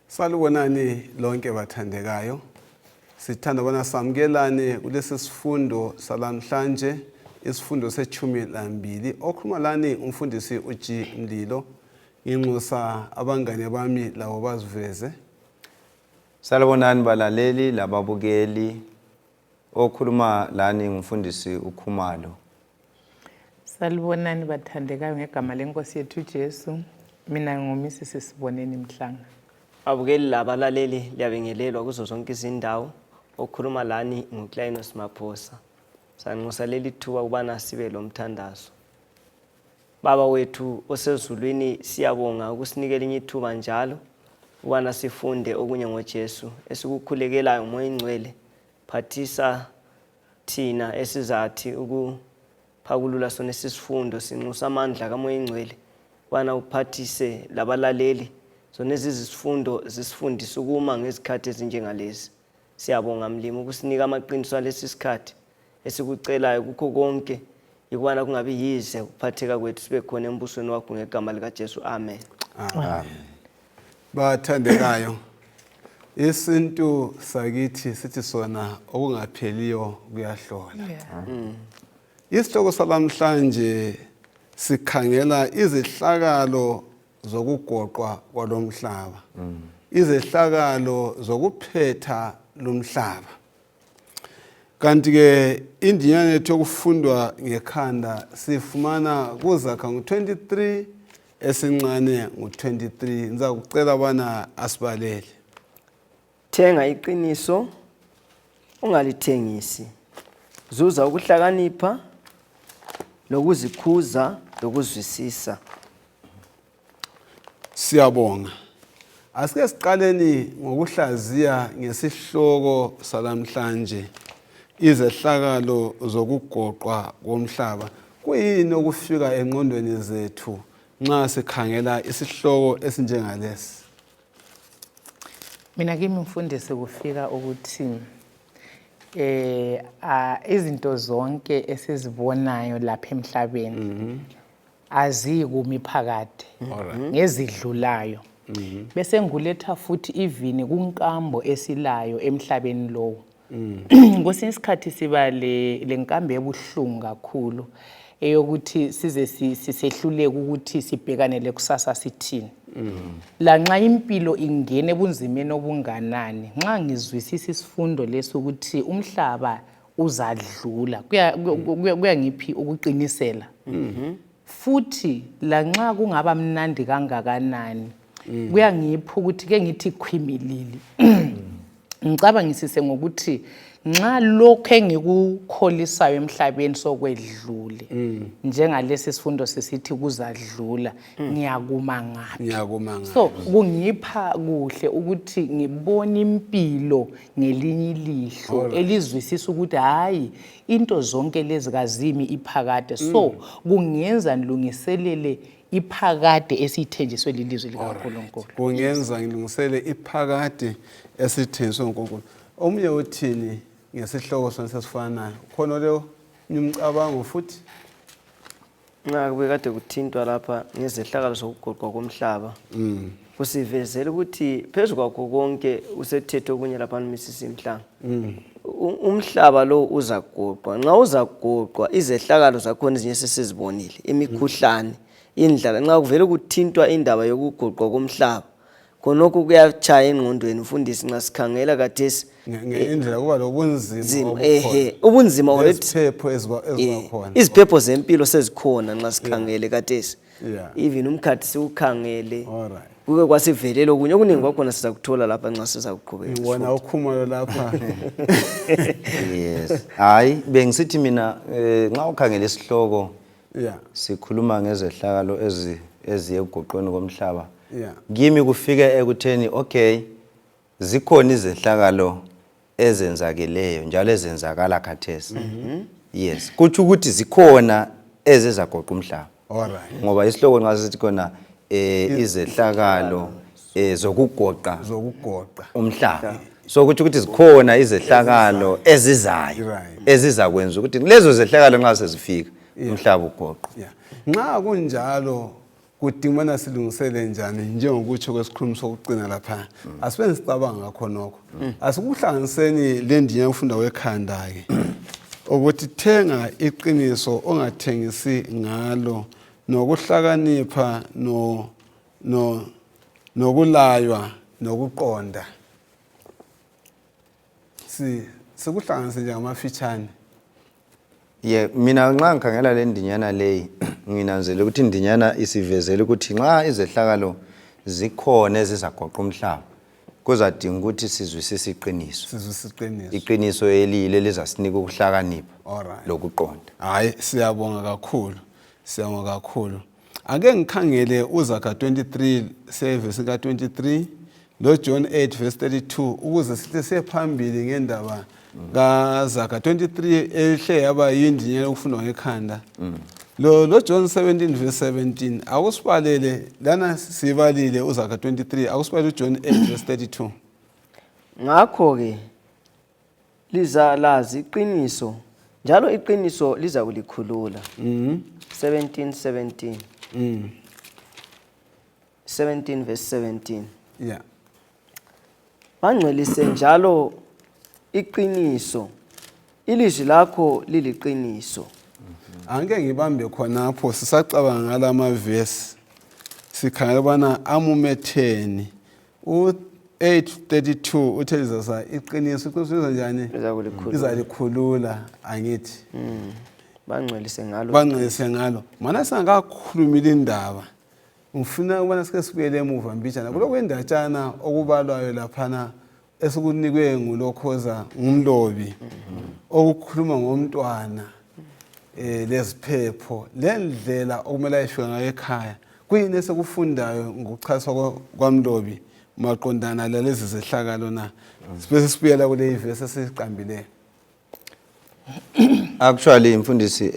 Salubonani lonke bathandekayo. Sithanda bona samukelane kulesi sifundo salamhlanje, isifundo sechumi lambili. Okhuluma lani umfundisi uG Mlilo. Nginxusa abangane bami labo baziveze. Salubonani balaleli lababukeli. Okhuluma lani ngumfundisi uKhumalo. Salibonani bathandekayo ngegama lenkosi yethu Jesu. Mina nguMrs Siboneni Mhlanga. Babukeli labalaleli liyabingelelwa kuzo zonke izindawo. Okhuluma lani nguClainos Maphosa. Sanxusa leli thuba ukubana sibe lomthandazo. Baba wethu osezulwini siyabonga ukusinika elinye ithuba njalo ukubana sifunde okunye ngoJesu esikukhulekelayo ngoMoya Ingcwele. Phathisa thina esizathi ukuphakulula sona esisifundo sinxusa amandla kaMoya Ingcwele ukubana uphathise labalaleli zona ezizisifundo zisifundise ukuma ngezikhathi ezinjengalezi. Siyabonga Mlimi ukusinika amaqiniso alesi sikhathi. Esikucelayo kukho konke yikubana kungabi yize ukuphatheka kwethu sibe khona embusweni wakho ngegama likaJesu. Amen. Amen. Bathandekayo, isintu sakithi sithi sona okungapheliyo kuyahlola. Isihloko salamhlanje sikhangela izehlakalo zokugoqwa kwalomhlaba. Izehlakalo zokuphetha lomhlaba. Kanti ke indinyana yethu yokufundwa ngekhanda sifumana kuzakha ngu-23 esincane ngu-23 ngizakucela bana asibalele. Thenga iqiniso ungalithengisi. Zuza ukuhlakanipha lokuzikhuza lokuzwisisa. Siyabonga. Asike siqaleni ngokuhlaziya ngesihloko salamhlanje izehlakalo zokugoqwa komhlaba. Kuyini okufika engqondweni zethu nxa sikhangela isihloko esinjengalesi? Mina kimi mfundisi kufika ukuthi izinto zonke esizibonayo lapha emhlabeni aziyikumi phakade ngezidlulayo bese nguletha futhi ivini kunkambo esilayo emhlabeni lowo. Kwesinye isikhathi siba le nkambo ebuhlungu kakhulu eyokuthi size sisehluleke ukuthi sibhekane lekusasa sithini. Lanxa impilo ingene ebunzimeni obunganani, nxa ngizwisisa isifundo lesi ukuthi umhlaba uzadlula kuyangiphi ukuqinisela. Futhi lanxa kungaba mnandi kangakanani, kuyangipha ukuthi ke ngithi khwimilili ngicabangisise ngokuthi nxa lokho engikukholisayo emhlabeni sokwedlule, njengalesi sifundo sisithi kuzadlula, ngiyakuma ngaphi? Ngiyakuma ngaphi? So kungipha kuhle ukuthi ngibone impilo ngelinye ilihlo elizwisisa ukuthi hayi, into zonke lezi kazimi iphakade. So kungenza ngilungiselele iphakade esiyithenjiswe lilizwi likaNkulunkulu. Kungenza ngilungisele iphakade esithenjiswe nguNkulunkulu. Omunye uthini ngesihloko sona sesifanayo? Khona leyo umcabango futhi? Nxa kube kade kuthintwa lapha ngezehlakalo zokugoqwa komhlaba, kusivezela ukuthi phezu kwakho konke usethethe okunye lapha Mrs Mhlanga. Umhlaba lo uzagoqwa. Nxa uzagoqwa izehlakalo zakhona ezinye sesizibonile, imikhuhlane, indlala. Nxa kuvele kuthintwa indaba yokugoqwa komhlaba, khonokho kuyachaya engqondweni mfundisi nxa sikhangela khathesi. Ngendlela kuba lobunzima ehe, ubunzima already. Iziphepho ezibakhona. Iziphepho zempilo sezikhona nxa sikhangele khathesi. Even umkhathi siwukhangele. Kuke kwasivelela okunye okuningi kwakhona sizakuthola lapha nxa sizakuqhubeka. Ngibona uKhumalo lapha. Yes. Hayi, bengisithi mina nxa ukhangele isihloko sikhuluma ngezehlakalo eziye ekugoqweni komhlaba. Kimi kufike ekutheni okay, zikhona izehlakalo ezenzakeleyo njalo ezenzakala khathesi. Yes, kutsho ukuthi zikhona ezizagoqa umhlaba. Ngoba isihloko nxa sithi khona izehlakalo zokugoqa umhlaba. So kutsho ukuthi zikhona izehlakalo ezizayo ezizakwenza ukuthi lezo zehlakalo nxa sezifika umhlaba ugoqwe. Nxa kunjalo Kudinga ubana silungisele njani njengokutsho kwesikhulumo sokucina lapha. Asibe sicabanga ngakho nokho. Asikuhlanganiseni le ndinya yokufunda kwekhanda-ke ukuthi thenga iqiniso ongathengisi ngalo nokuhlakanipha no no nokulaywa nokuqonda. Si sikuhlanganise nje ngamafitshane. Ye mina nxa ngikhangela le ndinyana leyi nginanzela ukuthi indinyana isivezela ukuthi nxa izehlakalo zikhona ezizagoqa umhlaba kuzadinga ukuthi sizwisise iqiniso. Sizwisise iqiniso. Iqiniso eliyilo elizasinika ukuhlakanipha Alright. lokuqonda. Hayi siyabonga kakhulu. Siyabonga kakhulu. Ake ngikhangele uZaga 23 sevesi ka-23 lo John 8 verse 32 ukuze sihle siye phambili ngendaba kaZaga 23 ehle yaba yindinya yokufundwa ngekhanda. Lo John 17 verse 17 akusibalele lana sibalile uZaga 23 akusibalele uJohn 8 verse 32. Ngakho-ke lizalazi iqiniso njalo iqiniso lizakulikhulula. 17 17. 17 verse 17. Yeah. Bangcwelise njalo iqiniso. Ilizwi lakho liliqiniso. Angeke ngibambe khonapho sisacabanga ngalamavesi. Sikhangela ubana amumetheni. U-832 uthe lizasa iqiniso, iqiniso liza njani? Lizakolikhulula. Lizalikhulula angithi. Bangcwelise ngalo. Bangcwelise ngalo. Mana singakakhulumi indaba. Ngifuna ukubana sike sibuyele emuva mbijana. Kulokwendatshana okubalwayo laphana esikunikwe ngulokhoza ngumlobi okukhuluma ngomntwana leziphepho lendlela okumele ayefika ngayo ekhaya. Kuyini esikufundayo ngokuchaswa kwamlobi maqondana lalezi zehlakalo na? Bese sibuyela kule ivesi esiqambileyo. Actually mfundisi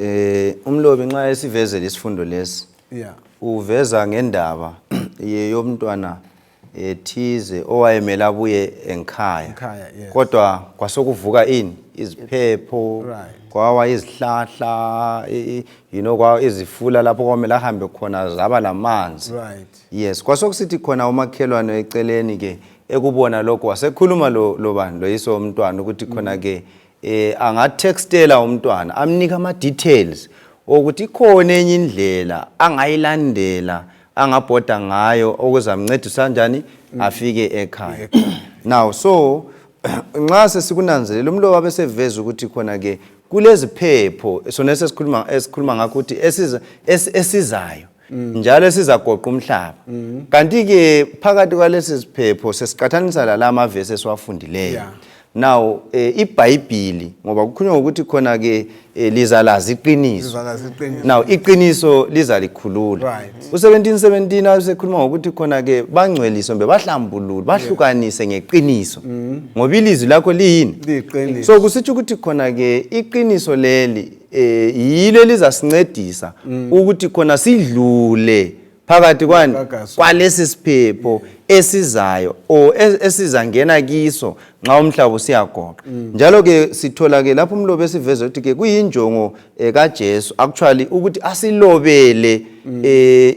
umlobi nxa esivezela isifundo lesi Yeah. uveza ngendaba yomntwana ethize owayemele abuye enkhaya. Ekhaya, yes. Kodwa kwasokuvuka ini iziphepho Right. kwawa izihlahla you know kwa izifula lapho kwamele ahambe khona zaba lamanzi. Right. Yes, kwasokusithi khona umakhelwane eceleni ke ekubona lokho wasekhuluma lo lobani loyiso umntwana ukuthi khona ke angatextela umntwana amnika ama details ukuthi ikhona enye indlela angayilandela angabhoda ngayo okuzamncedisa kanjani afike ekhaya. Now so nxa sesikunanzelela umlobi abeseveza ukuthi khona ke kuleziphepho sona esikhuluma ngakho ukuthi esizayo njalo esizagoqa umhlaba. Kanti ke phakathi kwalesi siphepho sesiqathanisa la mavesi esiwafundileyo. Yeah. Now iBhayibhili ngoba kukhulunywa ngokuthi khona ke lizalazi iqiniso. Lizalazi iqiniso. Now iqiniso lizalikhulula. Right. U1717 asekhuluma ngokuthi khona ke bangcweliswe mbe bahlambulule bahlukanise ngeqiniso. Ngoba ilizwi lakho liyini? Liyiqiniso. So kusitsho ukuthi khona ke iqiniso leli yilo elizasincedisa ukuthi khona sidlule phakathi kwani Gagaso. kwalesi siphepho esizayo o esizangena kiso nxa umhlaba usiyagoqa. Njalo ke sithola ke lapho umlobi esiveza ukuthi ke kuyinjongo kaJesu actually ukuthi asilobele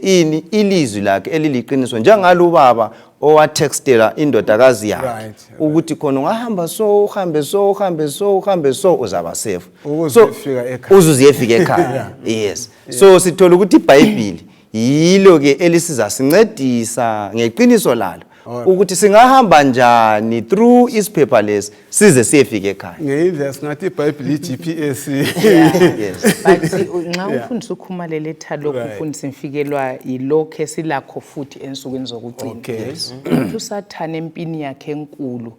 ini ilizwi lakhe eliliqiniso njengalo ubaba owatextela indodakazi yakhe ukuthi khona ungahamba so uhambe so uhambe so uhambe so uzaba safe. Ukuze So, uyefika ekhaya. uze uziyefika ekhaya. Yes. So sithola ukuthi iBhayibheli yilo ke elisizasincedisa ngeqiniso lalo ukuthi singahamba njani through isiphepha lesi size siyefika ekhaya. Ngeyindlela singathi iBhayibheli i-GPS. Yes. But nxa umfundisi ukhumale letha lokhu Right. umfundisi mfikelwa yilokhu esilakho futhi ensukwini zokugcina. Okay. Yes. Ukuthi uSathane empini yakhe enkulu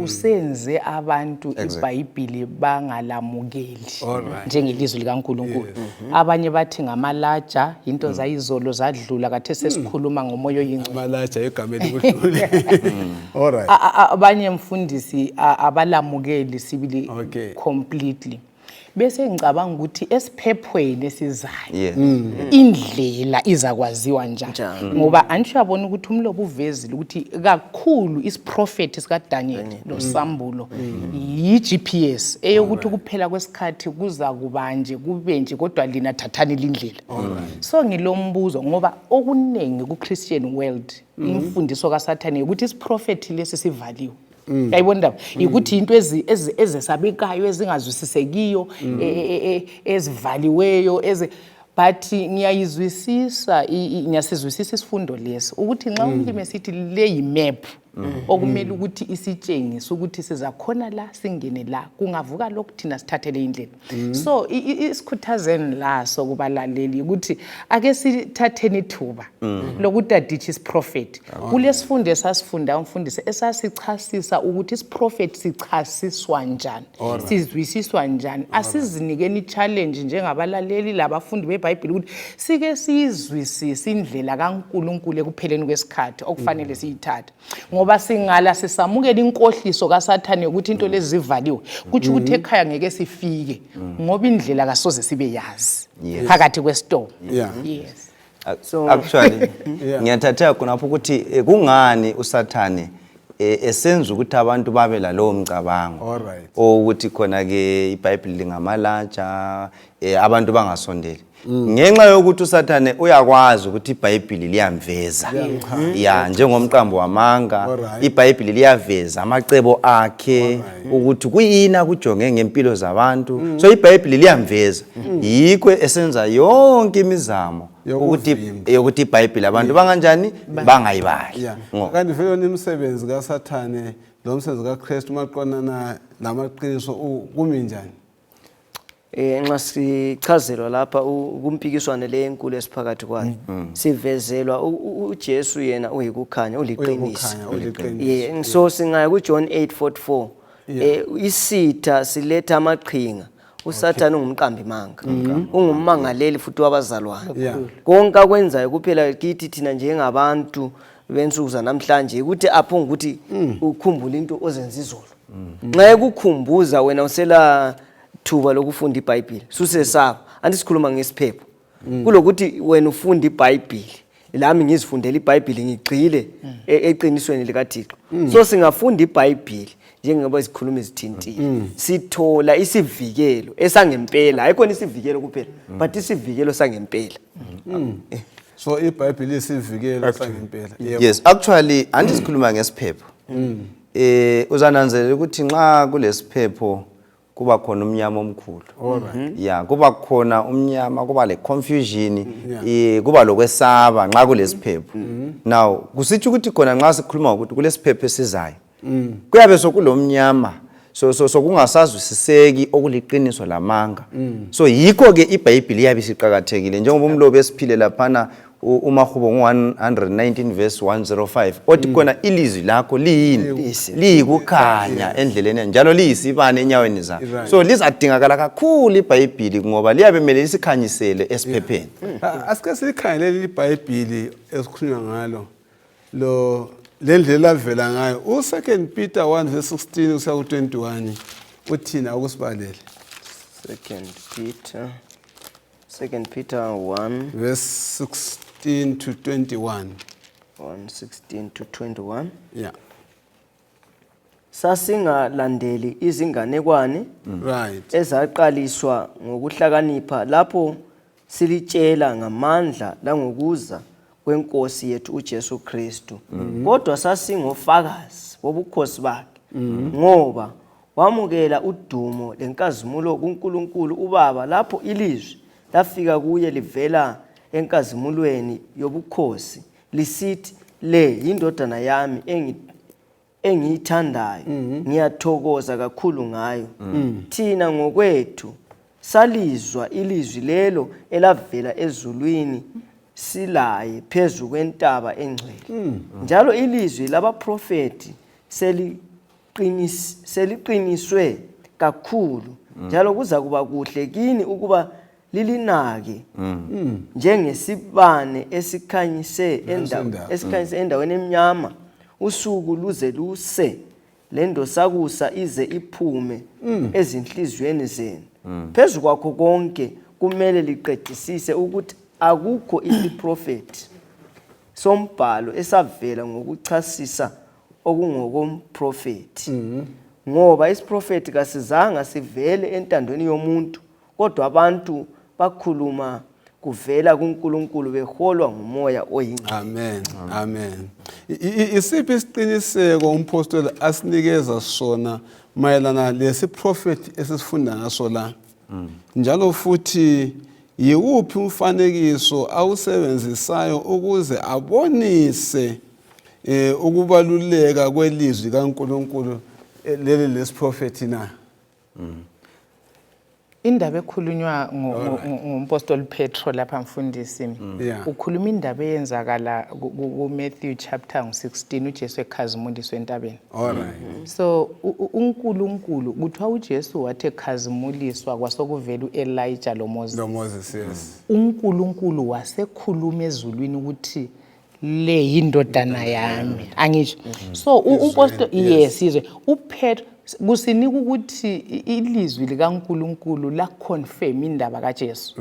usenze abantu iBhayibheli bangalamukeli Alright. njengelizwi likaNkulunkulu. Abanye bathi ngamalaja into zayizolo zadlula kathe sesikhuluma ngomoya oyingcwele. Amalaja igama elikudlule. Alright. Abanye mfundisi abalamukeli sibili Okay. completely. Bese ngicabanga ukuthi esiphephweni esizayo Yes. indlela izakwaziwa njani, ngoba angisho uyabona ukuthi umlobo uvezile ukuthi kakhulu isiprofethi sikaDaniel noSambulo yi-GPS eyokuthi kuphela kwesikhathi kuza kuba nje kube nje, kodwa lina thathani lindlela. So ngilombuzo, ngoba okuningi ku-Christian world imfundiso kaSathane ukuthi isiprofethi lesi sivaliwe. Yayibona indaba ukuthi into ezesabekayo, ezingazwisisekiyo, ezivaliweyo ezi, but ngiyayizwisisa ngiyasizwisisa isifundo lesi, ukuthi nxa umlimi esithi le yi-map okumele ukuthi isitshengise ukuthi sizakhona la, singene la, kungavuka lokhu, thina sithathele indlela. So isikhuthazeni laso kubalaleli ukuthi ake sithatheni ithuba lokutaditsha isiprofethi kulesifundo esasifunda, umfundisi esasichasisa ukuthi isiprofethi sichasiswa njani, sizwisiswa njani. Asizinikeni i-challenge njengabalaleli labafundi beBhayibheli ukuthi sike siyizwisise indlela kaNkulunkulu ekupheleni kwesikhathi okufanele siyithathe, ngoba singala sisamukela inkohliso kaSathane yokuthi into lezi zivaliwe, kutsho ukuthi ekhaya ngeke sifike, ngoba indlela kasoze sibe yazi phakathi kwesitomo. Yes. Actually, ngiyathatheka khonapho ukuthi kungani uSathane esenza ukuthi abantu babe lalowo mcabango ukuthi khona ke iBhayibheli lingamalatsha, abantu bangasondeli, ngenxa yokuthi uSathane uyakwazi ukuthi iBhayibheli liyamveza ya njengomqambo wamanga. IBhayibheli liyaveza amacebo akhe, ukuthi kuyini akujonge ngempilo zabantu. So iBhayibheli liyamveza, yikho esenza yonke imizamo ukuthi Yokuvimba. Yokuthi iBhayibheli abantu banganjani, bangayibali. Kanti vele yona imisebenzi kaSathane lo msebenzi kaKristu maqondana lamaqiniso kumi njani? Nxa sichazelwa lapha kumpikiswano le enkulu esiphakathi kwayo, sivezelwa uJesu yena uyikukhanya, uliqiniso. Uyikukhanya, uliqiniso. Yeah, so singaya kuJohn 8:44. Isitha siletha amaqhinga. USathane ungumqambi manga, ungummangaleli futhi wabazalwane. Konke akwenzayo kuphela kithi thina njengabantu bensuku zanamhlanje ukuthi aphonga ukuthi ukhumbule into ozenza izolo. Nxa ekukhumbuza, wena usela thuba lokufunda iBhayibheli, susesaba. Anti sikhuluma ngesiphepho, kulokuthi wena ufunda iBhayibheli, lami ngizifundela iBhayibheli, ngigxile eqinisweni likaThixo. So singafunda iBhayibheli njengoba izikhulumi zithintile, sithola isivikelo esangempela. Hayikhona isivikelo kuphela, but isivikelo sangempela. So iBhayibheli isivikelo sangempela. Yebo. Yes, actually, anti sikhuluma ngesiphepho, uzananzelela ukuthi nxa kulesiphepho kuba khona umnyama omkhulu. Ya, kuba khona umnyama, kuba le confusion, kuba lokwesaba nxa kulesiphepho. Now kusitsho ukuthi khona nxa sikhuluma ukuthi kulesiphepho esizayo, kuyabe sokulomnyama, so sokungasazwisiseki okuliqiniso lamanga. So yikho ke iBhayibhili iyabe isiqakathekile, njengoba umlobi esiphile laphana uMahubo ngo-119 verse 105 othi khona ilizwi lakho liyini? Liyikukhanya endleleni yami, njalo liyisibane enyaweni zami. So lizadingakala kakhulu iBhayibhili, ngoba liyabe mele lisikhanyisele esiphepheni. Asike silikhangelele iBhayibhili esikhulunywa ngalo lo, le ndlela avela ngayo. U-2 Peter 1 verse 16 kusiya ku-21 uthina? Ukusibalele. Second Peter 1 verse 16 to 21. 1 16 to 21. Yeah. Sasingalandeli izinganekwane ezaqaliswa ngokuhlakanipha lapho silitshela ngamandla langokuza kwenkosi yethu uJesu Kristu, kodwa sasingofakazi bobukhosi bakhe, ngoba wamukela udumo lenkazimulo kuNkulunkulu uBaba lapho ilizwi lafika kuye livela enkazimulweni yobukhosi lisithi, "Le yindodana yami engiyithandayo, ngiyathokoza kakhulu ngayo." Thina ngokwethu salizwa ilizwi lelo elavela ezulwini silaye phezu kwentaba engcwele, njalo ilizwi labaprofethi seliqiniswe kakhulu, njalo kuza kuba kuhle kini ukuba lilinake njengesibane Indawo. esikhanyise endaweni emnyama usuku luze luse, lendosakusa ize iphume ezinhliziyweni zenu. Phezu kwakho konke kumele liqedisise ukuthi akukho isiprofethi sombhalo esavela ngokuchasisa okungokomprofethi. Ngoba isiprofethi kasizanga sivele entandweni yomuntu, kodwa abantu bakhuluma kuvela kuNkulunkulu beholwa ngumoya oyingcwele. Amen. Amen. Isiphi isiqiniseko umpostoli asinikeza sona mayelana lesiprofethi esisifunda ngaso la? Njalo futhi yiwuphi umfanekiso awusebenzisayo ukuze abonise ukubaluleka kwelizwi kaNkulunkulu leli lesiprofethi na? Indaba ekhulunywa ngumpostoli Petro lapha mfundisi. Ukhuluma indaba eyenzakala ku-Matthew chapter 16 uJesu ekhazimuliswa entabeni. All right. So uNkulunkulu kuthiwa uJesu wathi ekhazimuliswa kwasokuvela uElijah loMoses. Lo Moses, yes. uNkulunkulu wasekhuluma ezulwini ukuthi le yindodana yami, angisho? So umpostoli, yes, izwe uPetro kusinika ukuthi ilizwi likaNkulunkulu la confirm indaba kaJesu.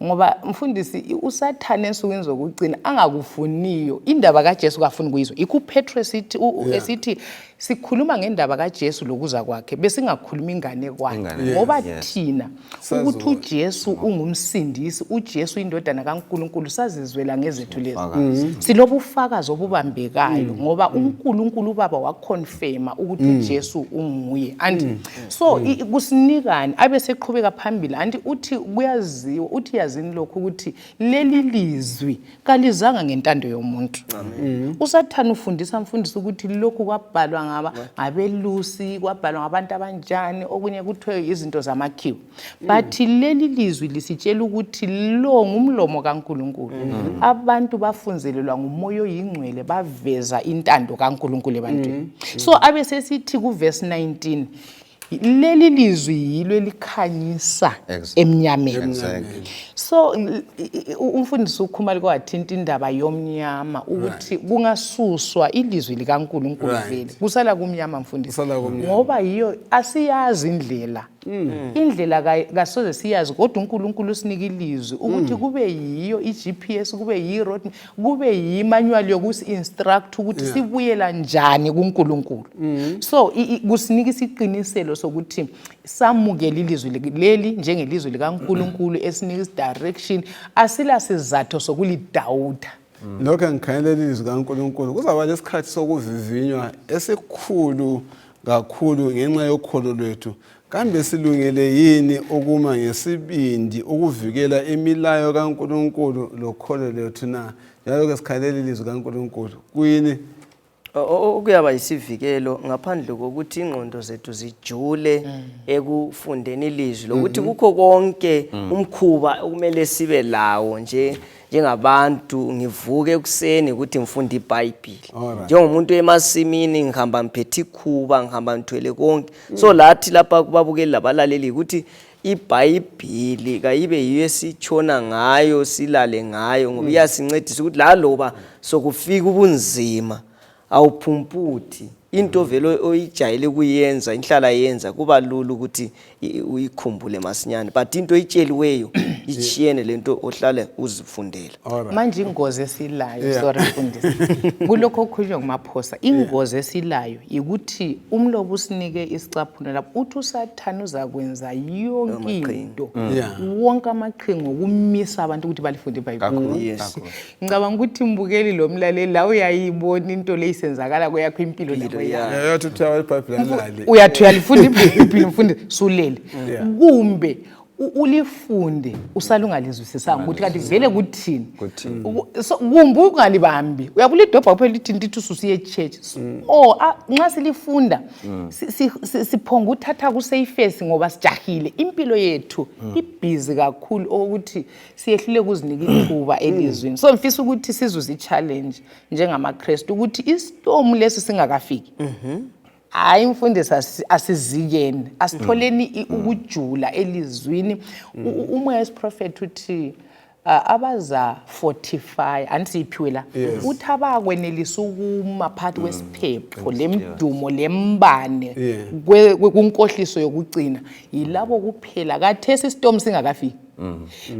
Ngoba mfundisi, uSathane ensukwini zokugcina angakufuniyo indaba kaJesu, kafuni kuyizwa. Ikho uPetro esithi esithi sikhuluma ngendaba kaJesu lokuza kwakhe, besingakhuluma inganekwane, ngoba thina Sazi ukuthi uJesu ungumsindisi, uJesu indodana kaNkulunkulu, sazizwela ngezethu lezi. Silobufakazi obubambekayo ngoba uNkulunkulu uBaba waconfirma ukuthi uJesu unguye. And so kusinikani abe seqhubeka phambili anti uthi kuyaziwa, uthi yazini lokhu ukuthi leli lizwi kalizanga ngentando yomuntu. Usathane ufundisa mfundisi ukuthi lokhu kwabhalwa ngaba ngabelusi, kwabhalwa ngabantu abanjani, okunye kuthiwe izinto zamakhiwa, but leli lizwi lisitshela ukuthi lo ngumlomo kaNkulunkulu. Abantu bafunzelelwa ngumoya oyingcwele, baveza intando kaNkulunkulu ebantwini. So abe sesithi kuverse 19, leli lizwi yilo elikhanyisa emnyameni. So umfundisi uKhumalo kwathinta indaba yomnyama, ukuthi kungasuswa ilizwi likaNkulunkulu, vele kusala kumnyama, mfundisi. Kusala kumnyama. Ngoba yiyo asiyazi indlela, indlela kasoze siyazi, kodwa uNkulunkulu usinika ilizwi ukuthi kube yiyo i-GPS, kube yiyo-road, kube yimanual yokusi-instruct ukuthi sibuyela njani kuNkulunkulu. So kusinika isiqiniselo sokuthi samukele ilizwi leli njengelizwi likaNkulunkulu esinika isidirection, asila sizatho sokulidoubta. Lokho ngikhangelela ilizwi kaNkulunkulu, kuzaba lesikhathi sokuvivinywa esikhulu kakhulu ngenxa yokholo lwethu. Kambe silungele yini ukuma ngesibindi ukuvikela imilayo kaNkulunkulu lokholo lwethu na? Njalo-ke sikhangelela ilizwi kaNkulunkulu kuyini? Okuyaba yisivikelo ngaphandle kokuthi ingqondo zethu zijule ekufundeni ilizwi, lokuthi kukho konke umkhuba okumele sibe lawo nje njengabantu, ngivuke ekuseni ukuthi ngifunde iBhayibhili. Njengomuntu emasimini, ngihamba ngiphethe ikhuba, ngihamba ngithwele konke. So lathi lapha kubabukeli labalaleli ukuthi iBhayibhili kayibe yiyo esitshona ngayo, silale ngayo, ngoba iyasincedisa ukuthi laloba sokufika ubunzima awuphumputhi into vele oyijayele ukuyenza, inhlala yenza kuba lula ukuthi uyikhumbule masinyane, but into oyitsheliweyo itshiyene lento ohlale uzifundela. Manje ingozi esilayo, sorry mfundisi, kulokho okukhulunywa nguMaphosa, ingozi esilayo ukuthi umlobo usinike isicaphuno lapho uthi uSathane uzakwenza yonke Amaqhinga. into, wonke amaqhinga okumisa abantu ukuthi balifunde iBhayibheli. Kakhulu, kakhulu. Ngicabanga ukuthi mbukeli lo mlaleli la uyayibona into le isenzakala kweyakho impilo Impilo, lakho. yeah. Yathi uthiwa iBhayibheli alali. Uyathi uyalifunda iBhayibheli mfundisi, sulele, kumbe ulifunde usale ungalizwisisanga ukuthi kanti vele kuthini. Kuthini. So kumbe ungalibambi, uyabulidobha kuphela, lithi lithi ususiye echurch. Or nxa silifunda siphonga uthatha kuseyifesi ngoba sijahile, impilo yethu ibhizi kakhulu okokuthi siyehlule kuzinika ithuba elizwini. So ngifisa ukuthi sizuze i-challenge njengamaKristu ukuthi istorm lesi singakafiki, hayi mfundisi, asizikeni, asitholeni ukujula elizwini. Umoya wesiprofethi uthi Abaza fortify antisiphiwe la uthi abakwenelisa ukuma phakathi kwesiphepho lemdumo lembane kunkohliso yokugcina yilabo kuphela kathesi istorm singakafiki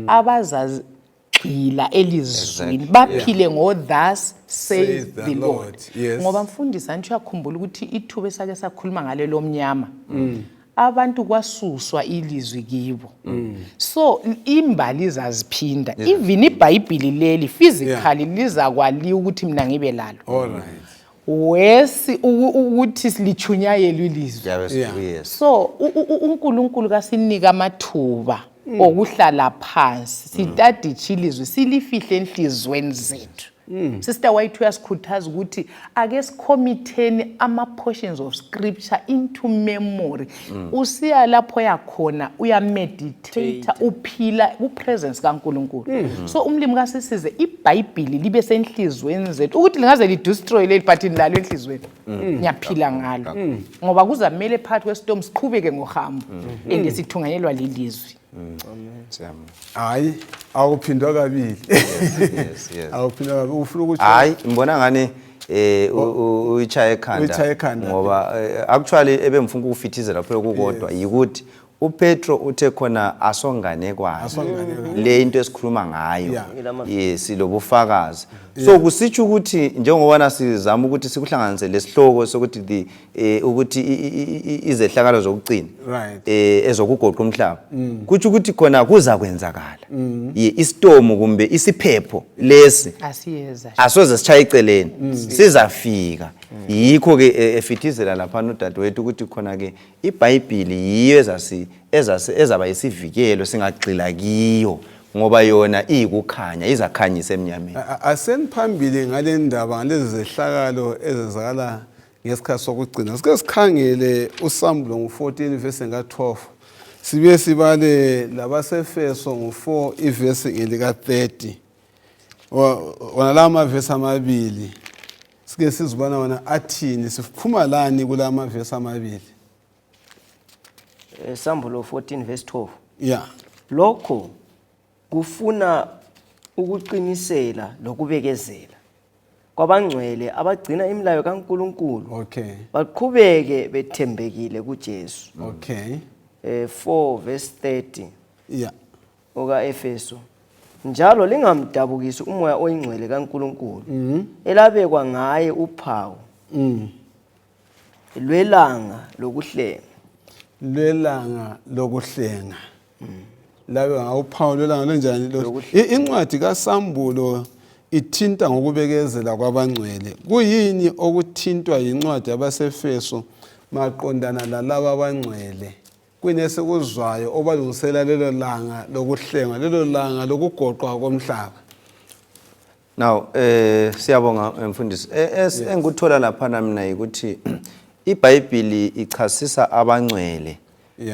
abazagxila elizwini baphile ngo thus says the Lord. Ngoba mfundisi anti uyakhumbula ukuthi ithuba esake sakhuluma ngalelo mnyama abantu kwasuswa ilizwi kibo. So imbali izaziphinda, even iBhayibhili leli physically lizakwaliwa ukuthi mina ngibe lalo. All right. Wesi ukuthi silichunyayelwe ilizwi. Yes. So uNkulunkulu kasinika amathuba okuhlala phansi sitaditshe ilizwi silifihle enhlizweni zethu. Sister White uyasikhuthaza ukuthi ake sikhomitheni ama portions of scripture into memory. Usiya lapho yakhona uyameditate, uphila ku presence kaNkulunkulu. So umlimi kasisize iBhayibheli libe senhlizweni zethu ukuthi lingaze li destroy leli but nilalo enhlizweni. Ngiyaphila ngalo. Ngoba kuzamele phakathi kwestorm siqhubeke ngohambo and sithunganyelwa lilizwi. Hayi, awuphindwa kabili. Yes. Awuphindwa kabili. Ufuna ukuthi Hayi, ngibona ngani uyichaye ekhanda. Uyichaye ekhanda. Ngoba actually ebengifuna ukufithizela phela kukodwa yikuthi uPetro uthe khona asonganekwane. Asonganekwane. Le into esikhuluma ngayo. Yeah. Yes, lobufakazi. So kusitsho ukuthi njengoba sizama ukuthi sikuhlanganise lesihloko sokuthi the ukuthi izehlakalo zokugcina ezokugoqa umhlaba, kutsho ukuthi khona kuza kwenzakala. Istorm kumbe isiphepho lesi asiyeza asoze sitshaye eceleni, sizafika. Yikho ke efithizela lapha udadewethu ukuthi khona ke iBhayibheli yiyo ezaba isivikelo singagxila kiyo, ngoba yona iyikukhanya, izakhanyisa emnyameni. Aseniphambili ngale ndaba, ngalezi zehlakalo ezenzakala ngesikhathi sokugcina. Sike sikhangele uSambulo ngu-14 verse nga-12, sibe sibale labaseFeso ngu-4 ivesi ngelika-30. Wona lawa mavesi amabili sike sizibona wona athini, siphuma lani kula mavesi amabili? Sambulo 14 verse 12. Yeah. Lokho kufuna ukuqinisela lokubekezela kwabangcwele abagcina imilayo kaNkuluNkulu. Baqhubeke bethembekile kuJesu. 4 verse 30. Oka Efeso. Njalo lingamdabukisi umoya oyingcwele kaNkuluNkulu. Elabekwa ngaye uphawu. Lwelanga lokuhlenga. Lwelanga lokuhlenga. Labe ngawuphawu lwelanga lenjani lo? Incwadi kaSambulo ithinta ngokubekezela kwabangcwele. Kuyini okuthintwa yincwadi yabaseFeso maqondana lalaba abangcwele? Kunesikuzwayo obalungisela lelo langa lokuhlenga, lelo langa lokugoqwa komhlaba. Now siyabonga mfundisi. Engikuthola lapha mina ukuthi iBhayibheli ichasisa abangcwele.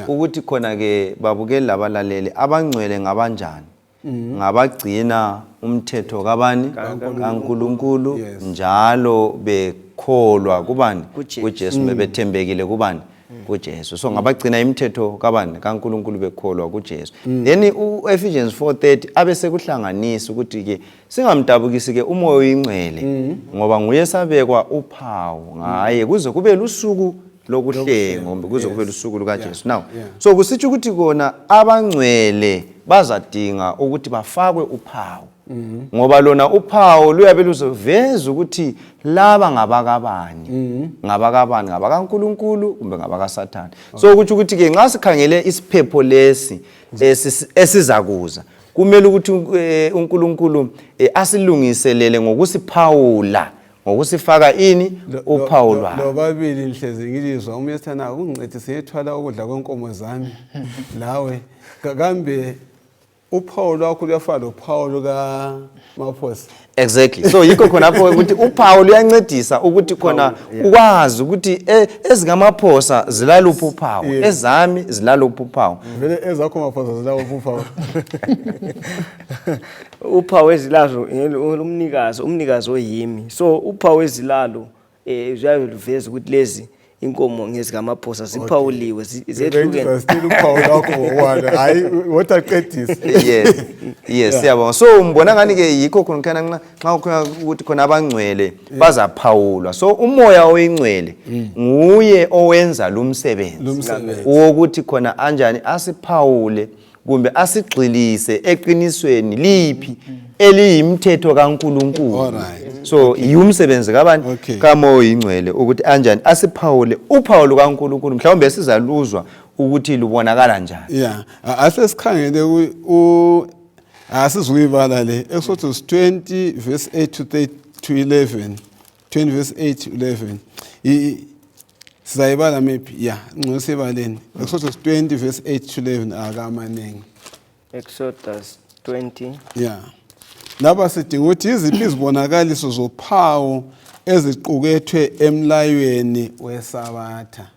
Ukuthi khona ke babukeli labalaleli, abangcwele ngabanjani? Ngabagcina umthetho kabani? KaNkulunkulu, njalo bekholwa kubani? kuJesu. kuJesu, bebethembekile kubani? kuJesu. So ngabagcina imithetho kabani? kaNkulunkulu, bekholwa kuJesu. Then uEphesians 4:30 abe sekuhlanganisa ukuthi ke singamdabukisi ke umoya oyingcwele, ngoba nguye sabekwa uphawu ngaye kuze kube lusuku lokuhlenga, kumbe kuze kube lusuku lukaJesu. Now so kusitsho ukuthi kona abangcwele bazadinga ukuthi bafakwe uphawu, ngoba lona uphawu luyabe luzoveza ukuthi laba ngabakabani, ngabakabani, ngabakaNkulunkulu kumbe ngabakaSathane. So kutsho ukuthi ke nxa sikhangele isiphepho lesi esizakuza, kumele ukuthi uNkulunkulu asilungiselele ngokusiphawula, ngokusifaka ini? Uphawu lwakhe. Lobabili ngihlezi ngilizwa umyethana ungincedise ngethwala ukudla kwenkomo zami lawe. Kambe uphawu lwakho luyafana lophawu lukaMaphosa? Exactly. So yikho khonapho ukuthi uphawu luyancedisa ukuthi khona ukwazi ukuthi ezikaMaphosa zilaluphi uphawu, ezami zilaluphi uphawu. Vele ezakho Maphosa zilaluphi uphawu? Uphawu ezilazo umnikazi, umnikazi oyimi. So uphawu ezilalo ziyabe luveza ukuthi lezi Inkomo ngezikamaphosa ziphawuliwe, zehlukene. Still uphawu lwakho ngokwalo, hayi wothi aqedise. Yes, siyabonga. So ngibona ngani ke yikho khona khana nxa kukhona ukuthi khona abangcwele bazaphawulwa. So umoya oyingcwele nguye owenza lo msebenzi. Lo msebenzi. Wokuthi khona anjani asiphawule kumbe asigxilise eqinisweni liphi eliyimthetho kaNkulunkulu. So yiwumsebenzi kabani? KaMoya oyingcwele ukuthi anjani asiphawule uphawu lukaNkulunkulu, mhlawumbe sizaluzwa ukuthi lubonakala njani. Yeah, ase sikhangele asizuyibala le Exodus 20 verse 8 to 8 to 11, 20 verse 8 to 11. Sizayibala maybe, yeah, ngcono siyibaleni. Exodus 20 verse 8 to 11 akamaningi. Exodus 20. Yeah. Lapha sidinga ukuthi iziphi izibonakaliso zophawu eziqukethwe emlayweni weSabatha.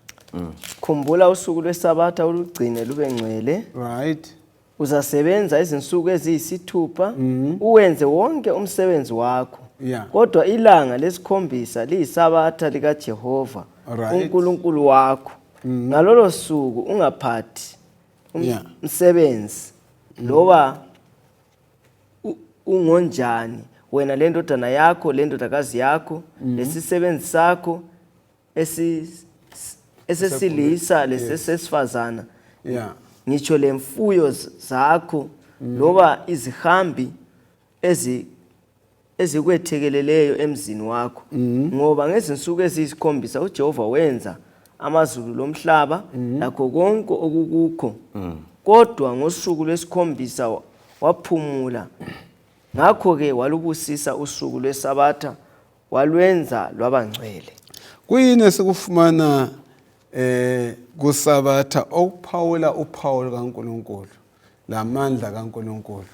Khumbula usuku lweSabatha ulugcine lube ngcwele. Uzasebenza izinsuku eziyisithupha, uwenze wonke umsebenzi wakho. Kodwa ilanga lesikhombisa liyiSabatha likaJehova uNkulunkulu wakho. Ngalolo suku ungaphathi umsebenzi loba ungonjani, wena lendodana yakho lendodakazi yakho lesisebenzi sakho esesilisa lesesifazana, ngitsho lemfuyo zakho loba izihambi ezikwethekeleleyo emzini wakho. Ngoba ngezinsuku eziyisikhombisa uJehova wenza amazulu lomhlaba lakho konke okukukho, kodwa ngosuku lwesikhombisa waphumula. Ngakho-ke walubusisa usuku lweSabatha, walwenza lwabangcwele. Kuyini esikufumana kuSabatha okuphawula uphawu lukaNkulunkulu lamandla kaNkulunkulu?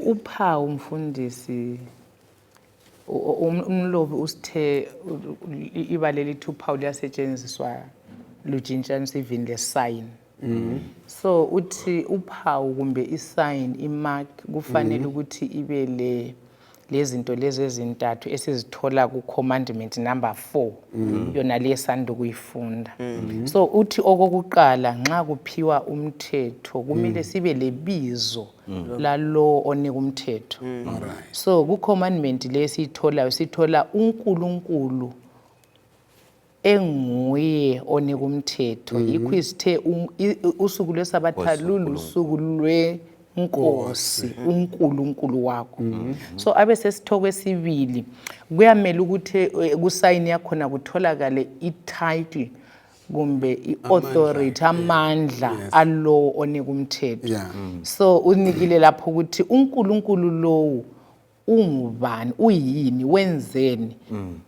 Uphawu mfundisi, umlobi usithe ibala elithi uphawu liyasetshenziswa lutshintshaniswa even le sign. So uthi uphawu kumbe isign, imark, kufanele ukuthi ibe le lezinto lezi ezintathu esizithola ku commandment number 4, yona le sanda kuyifunda. So uthi okokuqala nxa kuphiwa umthetho kumele sibe lebizo lalo onika umthetho. So ku commandment lesiyitholayo sithola uNkulunkulu enguye onika umthetho. Yikho isithe usuku lweSabatha lulusuku lwenkosi uNkulunkulu wakho. So abe sesithoko esibili kuyamela ukuthi kusayini yakhona kutholakale i-title kumbe i-authority, amandla alowo onika umthetho. So unikile lapho ukuthi uNkulunkulu lowo ungubani, uyini, wenzeni,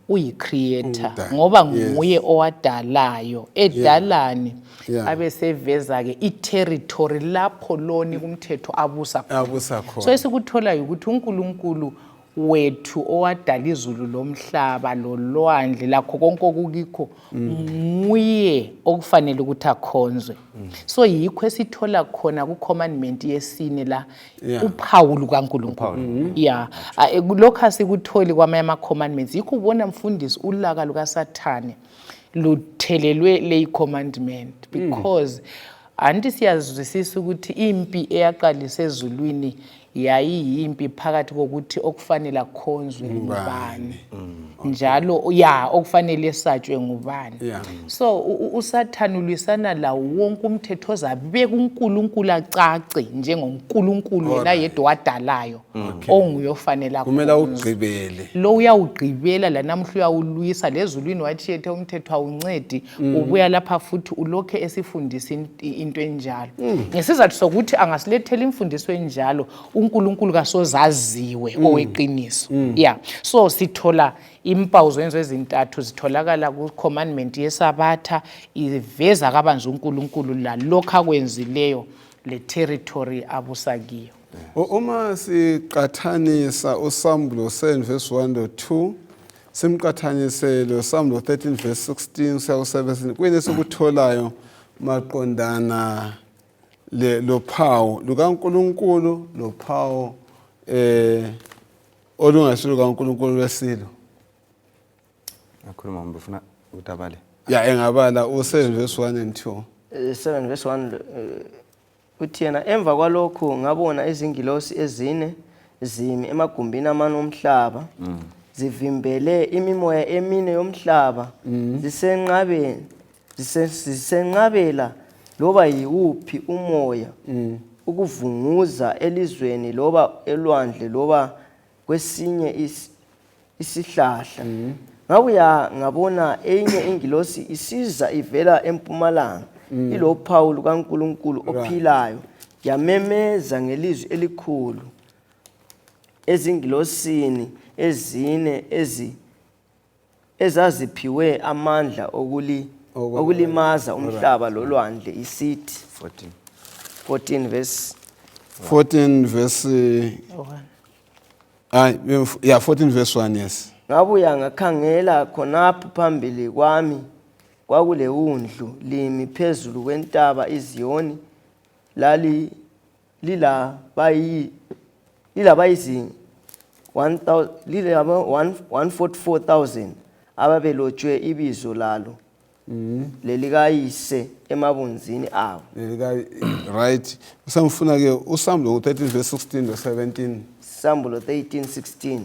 uyi-creator, ngoba nguye owadalayo, edalani, abeseveza ke i-territory lapho loni kumthetho abusa khona. Abusa khona. So esikutholayo ukuthi uNkulunkulu wethu owadala izulu lomhlaba lolwandle lakho konke okukikho, nguye okufanele ukuthi akhonzwe. So yikho esithola khona ku-commandment yesine la, uphawu lukaNkulunkulu. Yeah, lokho asikutholi kwamanye ama-commandments. Yikho ubona mfundisi ulaka lukaSathane luthelelwe leyi commandment, because anti siyazwisisa ukuthi impi eyaqalisa ezulwini yayiyimpi phakathi kokuthi okufanele akhonzwe ngubani, njalo ya okufanele esatshwe ngubani. So uSathane ulwisana lawo wonke umthetho ozabeka uNkulunkulu acace njengoNkulunkulu yena yedwa wadalayo, onguye ofanele kumele akhonzwe. Awugqibele. Lo uyawugqibela lanamhla, uyawulwisa lezulwini, wathi yethe umthetho awuncedi, ubuya lapha futhi ulokhe esifundisa into enjalo, ngesizathu sokuthi angasilethela imfundiso enjalo uNkulunkulu kasozaziwe oweqiniso. Yeah, so sithola impawu zenzo ezintathu zitholakala ku-commandment yeSabatha, iveza kabanzi uNkulunkulu lalokhu akwenzileyo le territory abusa kiyo. Uma siqathanisa uSambulo 7 verse 1 lo 2, simqathanise lo Sambulo 13 verse 16 kuya ku-17, kuyini esikutholayo maqondana lophawu lukaNkulunkulu lophawu olungasilo kaNkulunkulu lwesilo? Ukhuluma ngombe ufuna ukuthi abale. Ya, engabala u-7 verse 1 and 2. 7 verse 1, uthi yena, emva kwalokho ngabona izingilosi ezine zimi emagumbini amane omhlaba, zivimbele imimoya emine yomhlaba, zisenqabela loba yiwuphi umoya ukuvunguza elizweni loba elwandle loba kwesinye isihlahla. Ngabuya ngabona enye ingilosi isiza ivela empumalanga, ilophawu lukaNkulunkulu ophilayo, yamemeza ngelizwi elikhulu ezingilosini ezine ezaziphiwe amandla okulimaza umhlaba lolwandle, isithi, 14. 14 verse 14 verse hayi, yeah, 14 verse 1, yes. Ngabuya ngakhangela, khonapho phambili kwami kwakulewundlu limi phezulu kwentaba iZiyoni, lali lilabayizi 1000, lilaba 144,000 ababelotshwe ibizo lalo lelikayise emabunzini abo. Right, usamfuna ke usambulo 13 verse 16 to 17. Sambulo 13 16,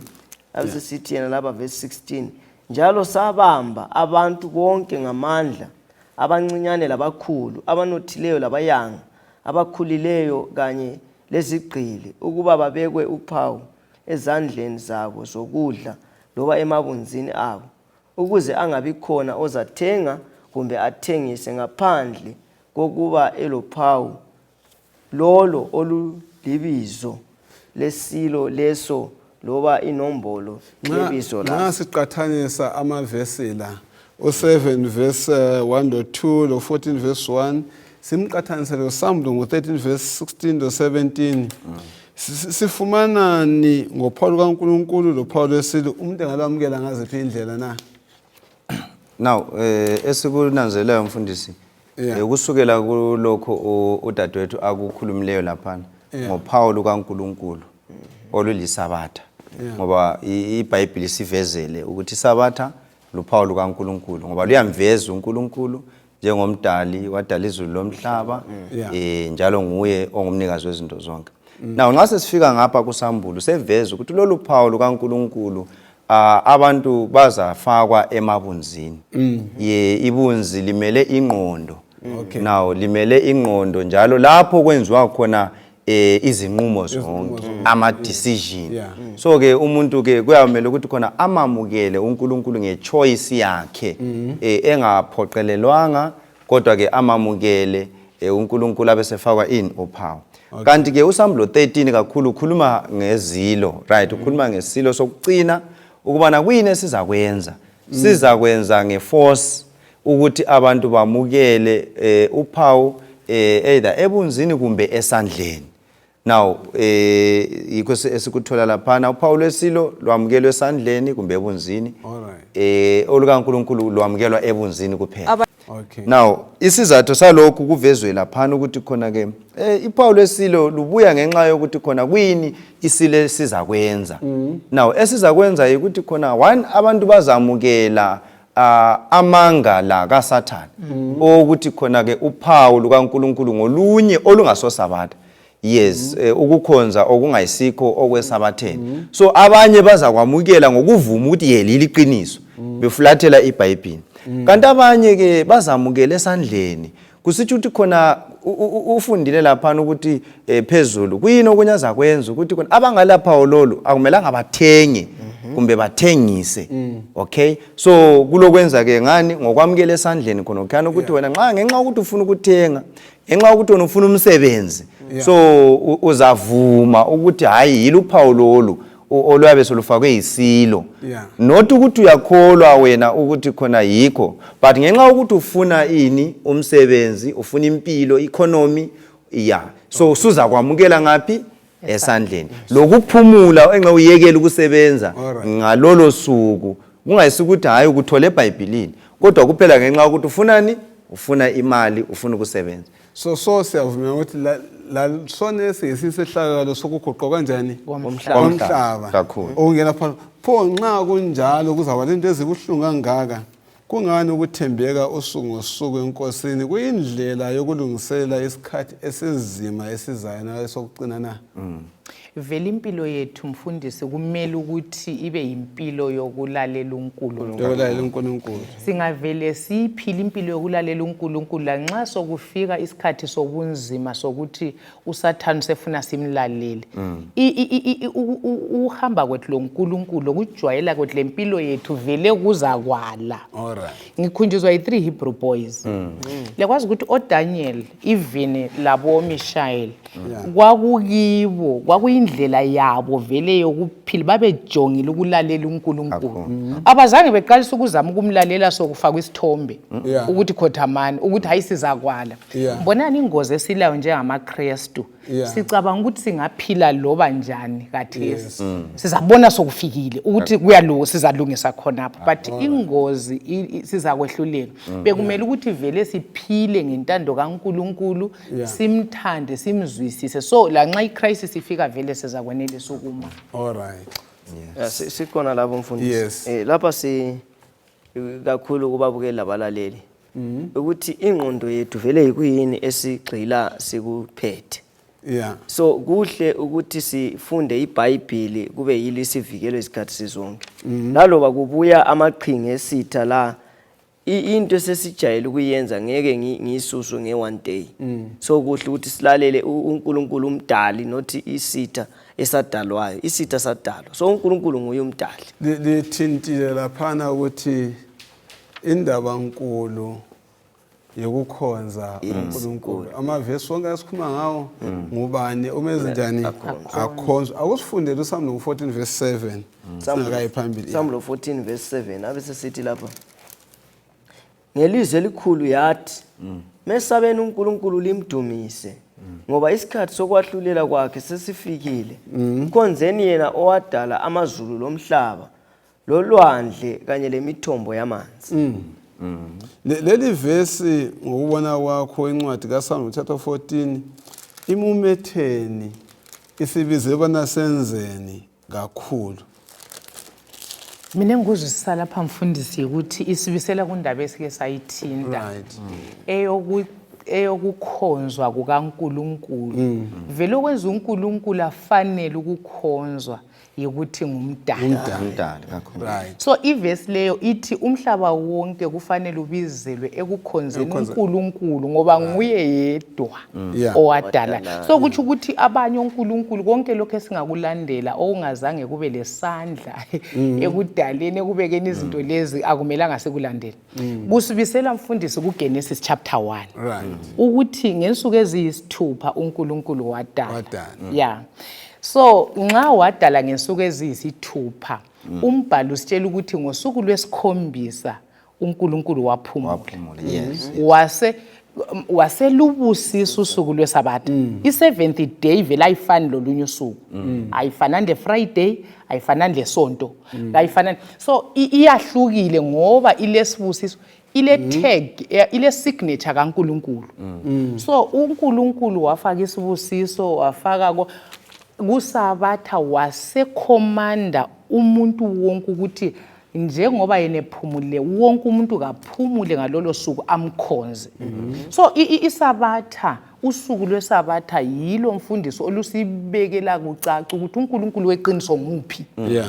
abesesithi yena lapha verse 16, njalo sabamba abantu bonke ngamandla, abancinyane labakhulu, abanothileyo labayanga, abakhulileyo kanye lezigqili, ukuba babekwe uphawu ezandleni zabo zokudla loba emabunzini abo, ukuze angabi khona ozathenga kumbe athengise ngaphandle kokuba elophawu lolo olulibizo lesilo leso loba inombolo yebizo Nxa laso. siqathanisa amavesi la, u-7 verse 1 lo 2 lo 14 verse 1, simqathanise lo sambulo ngo-13 verse 16 lo 17, sifumanani ngophawu lukaNkulunkulu lophawu lwesilo? Umuntu engalwamukela ngaziphi indlela na? Now esikunanzelelayo, mfundisi, kusukela kulokho udadewethu akukhulumileyo laphana ngophawu lukaNkulunkulu olulisabatha, ngoba iBhayibhili sivezele ukuthi isabatha luphawu lukaNkulunkulu, ngoba luyamveza uNkulunkulu njengomdali, wadala izulu lomhlaba, njalo nguye ongumnikazi wezinto zonke. Now nxa sesifika ngapha kusambulo, seveza ukuthi lolu phawu lukaNkulunkulu, abantu bazafakwa emabunzini. Ye, ibunzi limele ingqondo. Now limele ingqondo, njalo lapho kwenziwa khona izinqumo zonke, ama decision. So ke umuntu ke kuyamele ukuthi khona amamukele uNkulunkulu ngechoice yakhe, engaphoqelelwanga, kodwa ke amamukele uNkulunkulu, abesefakwa in uphawu. Kanti ke usambulo 13 kakhulu ukhuluma ngezilo, right? Ukhuluma ngesilo sokucina, ukubana kuyini esizakwenza. Sizakwenza ngeforce ukuthi abantu bamukele uphawu, either ebunzini kumbe esandleni. Now yikho esikuthola laphana, uphawu lwesilo lwamukelwe esandleni kumbe ebunzini, olukaNkulunkulu lwamukelwa ebunzini kuphela. Now isizathu salokhu kuvezwe laphana ukuthi khona ke iphawu lwesilo lubuya ngenxa yokuthi khona kuyini isilo esizakwenza. Now esizakwenza ukuthi khona, one, abantu bazamukela amanga la kaSathane ukuthi khona ke uphawu lukaNkulunkulu ngolunye olungasosabatha, yes, ukukhonza okungayisikho okwesabatheni. So abanye bazakwamukela ngokuvuma ukuthi ye, liliqiniso, befulathela iBhayibhili, kanti abanye ke bazamukela esandleni, kusitsho ukuthi khona ufundile laphana ukuthi phezulu kuyini okunye azakwenza, ukuthi khona abangalaphawo lolu akumelanga bathenge kumbe bathengise. Okay, so kulokwenza ke ngani ngokwamukela esandleni khona ukuthi wena nxa ngenxa yokuthi ufuna ukuthenga, ngenxa yokuthi wena ufuna umsebenzi, so uzavuma ukuthi hayi, yilo uphawu lolu oluyabe solufakwe yisilo, not ukuthi uyakholwa wena ukuthi khona yikho, but ngenxa yokuthi ufuna ini, umsebenzi, ufuna impilo, economy, yeah. So usuzakwamukela ngaphi? Esandleni, lokuphumula enxa uyekela ukusebenza ngalolo suku, kungayisikuthi hayi, ukuthole eBhayibhilini, kodwa kuphela ngenxa yokuthi ufunani, ufuna imali, ufuna ukusebenza. So siyavuma ukuthi Lasonesi ngesisehlakalo sokugoqwa kanjani Komhlaba. komhlaba Kakhulu. Okungena phakathi. Pho nxa kunjalo kuzawuba lento ezibuhlungu kangaka, kungani ukuthembeka usuku ngosuku enkosini kuyindlela yokulungiselela isikhathi esizima esizayo na esokucina na? Vele impilo yethu, mfundisi, kumele ukuthi ibe yimpilo yokulalela uNkulunkulu. Yokulalela uNkulunkulu. Singavele siyiphile impilo yokulalela uNkulunkulu lanxa sokufika isikhathi sobunzima sokuthi uSathane usefuna simlalele. Ukuhamba kwethu loNkulunkulu, lokujwayela kwethu lempilo yethu vele kuzakwala. All right. Ngikhunjuzwa yi-three Hebrew boys. Liyakwazi ukuthi oDaniel even labo Mishael kwakukibo kwakuyindlela yabo vele yokuphila, babejongile ukulalela uNkulunkulu. Abazange beqalisa ukuzama ukumlalela sokufakwa isithombe ukuthi khothamani, ukuthi hayi sizakwala. Mbonani ingozi esilayo njengamaKrestu. Sicabanga ukuthi singaphila loba njani kathesi, sizabona sokufikile ukuthi kuyalo sizalungisa khonapho, but ingozi sizakwehluleka. Bekumele ukuthi vele siphile ngentando kaNkulunkulu, simthande, simzwisise, so lanxa icrisis ifika vele sizakwenelisa ukuma. All right. Ya, sikhona lapho, mfundisi. Yes. Lapha si kakhulu kubabukeli labalaleli ukuthi ingqondo yethu vele yikuyini esigxila sikuphethe. So kuhle ukuthi sifunde iBhayibheli kube yilo isivikelo isikhathi sizonke. Naloba kubuya amaqhinga esitha la, into esesijayele ukuyenza ngeke ngiyisuswe nge-one day. So kuhle ukuthi silalele uNkulunkulu umdali, not isitha esadalwayo. Isitha sadalwa, so uNkulunkulu nguye umdali. Lithintile laphana ukuthi indaba nkulu yokukhonza uNkulunkulu, amavesi wonke asikhuluma ngawo, ngubani umenze njani akhonzwe. Akusifundele uSamlo 14 verse 7 singakayi phambili. Samlo 14 verse 7 abe sesithi lapha, ngelizwi elikhulu yathi, "Mesabeni uNkulunkulu limdumise, ngoba isikhathi sokwahlulela kwakhe sesifikile. Khonzeni yena owadala amazulu lomhlaba lolwandle kanye lemithombo yamanzi." Leli vesi, ngokubona kwakho, incwadi kaSamlo chapter 14 imumetheni, isibize bona senzeni kakhulu? Mina engikuzwisisa lapha, mfundisi, ukuthi isibisela kundaba esike sayithinta eyokukhonzwa kukaNkulunkulu. Vele okwenza uNkulunkulu afanele ukukhonzwa yikuthi ngumdali. Umdali kakhulu. So ivesi leyo ithi umhlaba wonke kufanele ubizelwe ekukhonzeni uNkulunkulu ngoba nguye yedwa owadala. So kutsho ukuthi abanye onkulunkulu, konke lokhu esingakulandela okungazange kube lesandla ekudaleni, ekubekeni izinto lezi, akumelanga sikulandele. Kusibisela, mfundisi, kuGenesis chapter 1 ukuthi ngensuku eziyisithupha uNkulunkulu wadala. Wadala. Yeah, so nxa wadala ngensuku eziyisithupha, umbhalo usitshela ukuthi ngosuku lwesikhombisa uNkulunkulu waphumula. Waphumula, yes. Wase waselubusisa usuku lwesabatha. I-seventh day vele ayifani lolunye usuku, ayifanani le-Friday, ayifanani lesonto, ayifanani. So iyahlukile ngoba ilesibusiso, ile tag, ile signature kaNkuluNkulu. So uNkulunkulu wafaka isibusiso, wafaka kusabatha, wasekhomanda umuntu wonke ukuthi njengoba yena ephumule, wonke umuntu kaphumule ngalolo suku amkhonze. So isabatha, usuku lwesabatha yilo, mfundisi, olusibekela kucaca ukuthi uNkulunkulu weqiniso nguphi.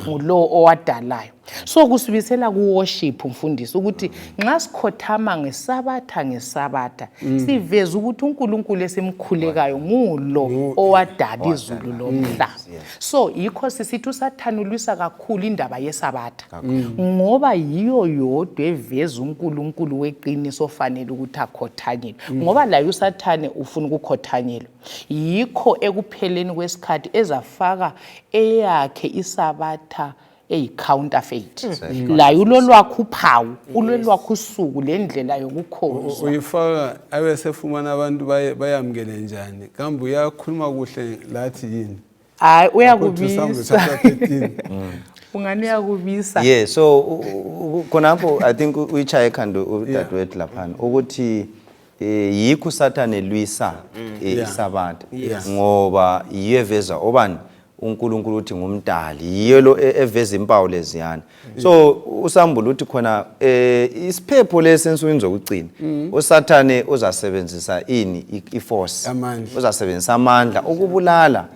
Ngulo owadalayo. So kusibisela ku-worship, mfundisi, ukuthi nxa sikhothama ngesabatha siveza ukuthi uNkulunkulu esimkhulekayo ngulo owadala izulu lomhlaba. So yikho sisithi uSathane ulwisa kakhulu indaba yesabatha ngoba yiyo yodwa eveza uNkulunkulu weqiniso ofanele ukuthi akhothanyelwe, ngoba laye uSathane ufuna ukukhothanyelwa. Yikho ekupheleni kwesikhathi ezafaka eyakhe isabatha eyi-counterfeit, laye ulolwakho uphawu, ulolwakho usuku lendlela yokukhonzwa. Uyifaka abe sefumana abantu bayamukele njani? Kambe uyakhuluma kuhle lathi yini? Hayi, According to Samuel uyakubisa. chapter 13. Ungani uyakubisa. Yeah, so khonapho I think uyichaye ekhanda udadewethu laphana ukuthi Yikho uSathane elwisa isabatha, ngoba yiyo eveza obani uNkulunkulu uthi ngumdali, yiyo lo eveza impawu leziyana. So usambula uthi khona isiphepho lesi ensukwini zokugcina, uSathane uzasebenzisa ini? I-force. Amandla. Uzasebenzisa amandla ukubulala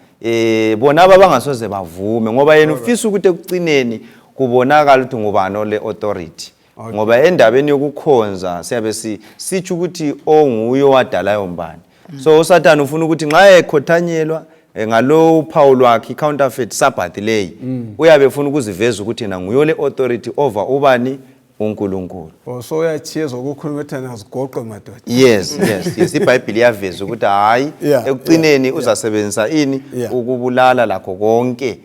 bona aba bangasoze bavume, ngoba yena ufisa ukuthi ekucineni kubonakala ukuthi ngubani ole authority, ngoba endabeni yokukhonza siyabe sitsho ukuthi onguye owadalayo mbani. So uSathane ufuna ukuthi nxa ekhothanyelwa ngalo uphawu lwakhe, i-counterfeit Sabbath leyi, uyabe efuna ukuziveza ukuthi yena nguye ole authority over ubani? UNkulunkulu. Oh, so uyachiya zokukhuluma ethi azigoqe madoda. Yes, iBhayibheli iyaveza ukuthi hayi, ekucineni uzasebenzisa ini? Ukubulala lakho konke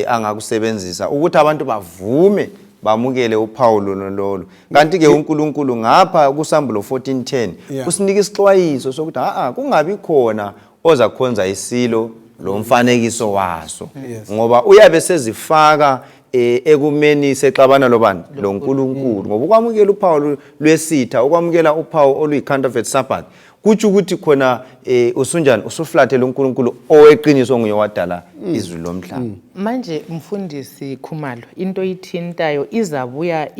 angakusebenzisa ukuthi abantu bavume bamukele uphawu lolo lolo. Kanti ke uNkulunkulu ngapha kuSambulo 14:10 usinika isixwayiso sokuthi a kungabi khona ozakhonza isilo lo mfanekiso waso, ngoba uyabe sezifaka ekumeni sexabana lobani? LoNkulunkulu, ngoba ukwamukela uphawu lwesitha, ukwamukela uphawu oluyi-counterfeit Sabbath, kutsho ukuthi khona usunjani? Usuflathela uNkulunkulu oweqiniso, onguye owadala izulu lomhlaba. Manje mfundisi Khumalo, into oyithintayo izabuya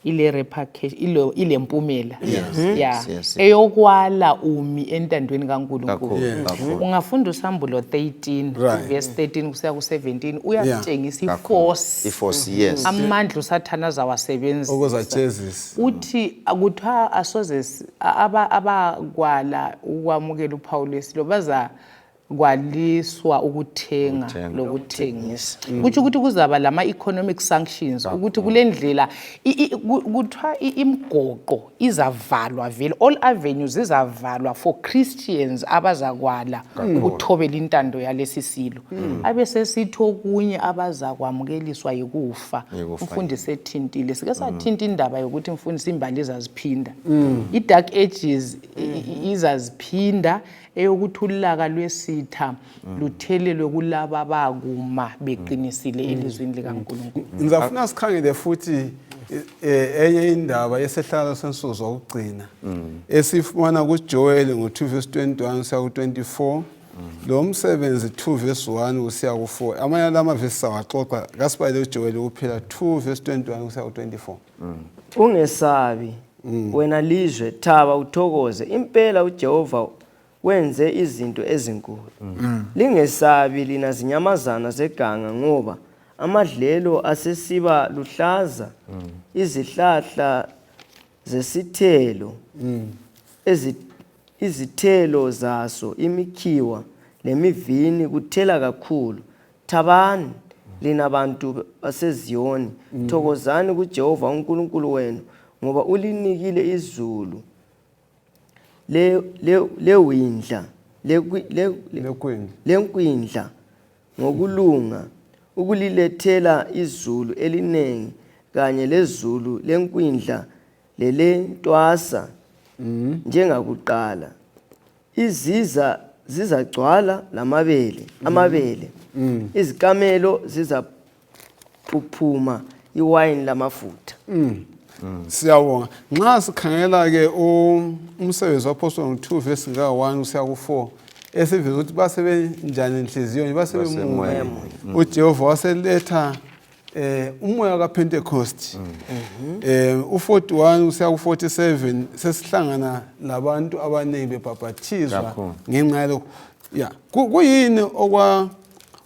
ile repercussion, ile mpumela ya eyokwala umi entandweni kaNkulunkulu. Kakhulu, kakhulu. Ungafunda uSambulo 13, verse 13 kusiya ku-17, uyasitshengisa i-force, I-force, yes. amandla uSathana azawasebenzisa ukuzajezisa. Uthi kuthiwa asoze abakwala ukwamukela uphawu lwesilo baza kwaliswa ukuthenga Ukuthenga. Lokuthengisa. Kutsho ukuthi kuzaba lama-economic sanctions, ukuthi kule ndlela kuthiwa imigoqo izavalwa vele, all avenues zizavalwa for Christians abazakwala ukuthobela intando yalesi silo. Abesesithi okunye abazakwamukeliswa yikufa. Yikufa. Umfundisi ethintile, sike sathinta indaba yokuthi mfundisi imbali izaziphinda, i-dark ages izaziphinda, eyokuthi ulaka lwesitha luthelelwe kulaba bakuma beqinisile elizwini likaNkulunkulu. Ngizafuna sikhangele futhi enye indaba yesehlakalo sensuku zokugcina esifumana kuJoel ngo-2 verse 21 kusiya ku-24, lo msebenzi 2 verse 1 kusiya ku-4. Amanye alama vesi sawaxoxa. Kasibalele uJoel kuphela 2 verse 21 kusiya ku-24. Ungesabi wena lizwe, thaba uthokoze, impela uJehova wenze izinto ezinkulu. Lingesabi lina zinyamazana zeganga, ngoba amadlelo asesiba luhlaza, izihlahla zesithelo izithelo zaso, imikhiwa lemivini kuthela kakhulu. Thabani lina bantu baseZiyoni, thokozani kuJehova uNkulunkulu wenu, ngoba ulinikile izulu lewindla lekwindla. Lenkwindla ngokulunga, ukulilethela izulu eliningi kanye lezulu lenkwindla lelentwasa njengakuqala. Iziza zizagcwala lamabele, amabele, izikamelo zizaphuphuma iwayini lamafutha. Siyabonga. Nxa sikhangela-ke umsebenzi wapostoli ngo-2 verse ka-1 kusiya ku-4, esiveza ukuthi basebenjani enhliziyweni, basebemunye. UJehova waseletha umoya kaPentecost. U41 kusiya ku47 sesihlangana labantu abaningi bebhabhathizwa Kakhulu. ngenxa yalokho. Ya, kuyini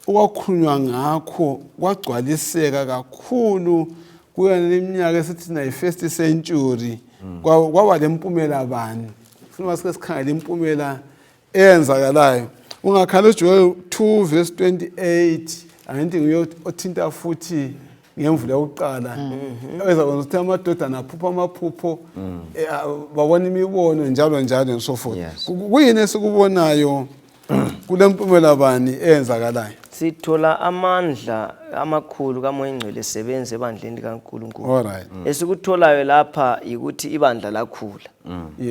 okwakhulunywa ngakho kwagcwaliseka kakhulu kuyona leminyaka esithi nayi first century? Kwaba lempumela bani? Funa sike sikhangele impumela eyenzakalayo. Ungakhala uJoel 2 verse 28, angithi nguye othinta futhi ngemvula yokuqala ezakwenza ukuthi amadodana aphupha amaphupho, babona imibono, njalo njalo and so forth. Kuyini esikubonayo kule mpumela bani eyenzakalayo? Sithola amandla amakhulu kaMoya Ingcwele esebenza ebandleni likaNkulunkulu. Esikutholayo lapha yikuthi ibandla lakhula,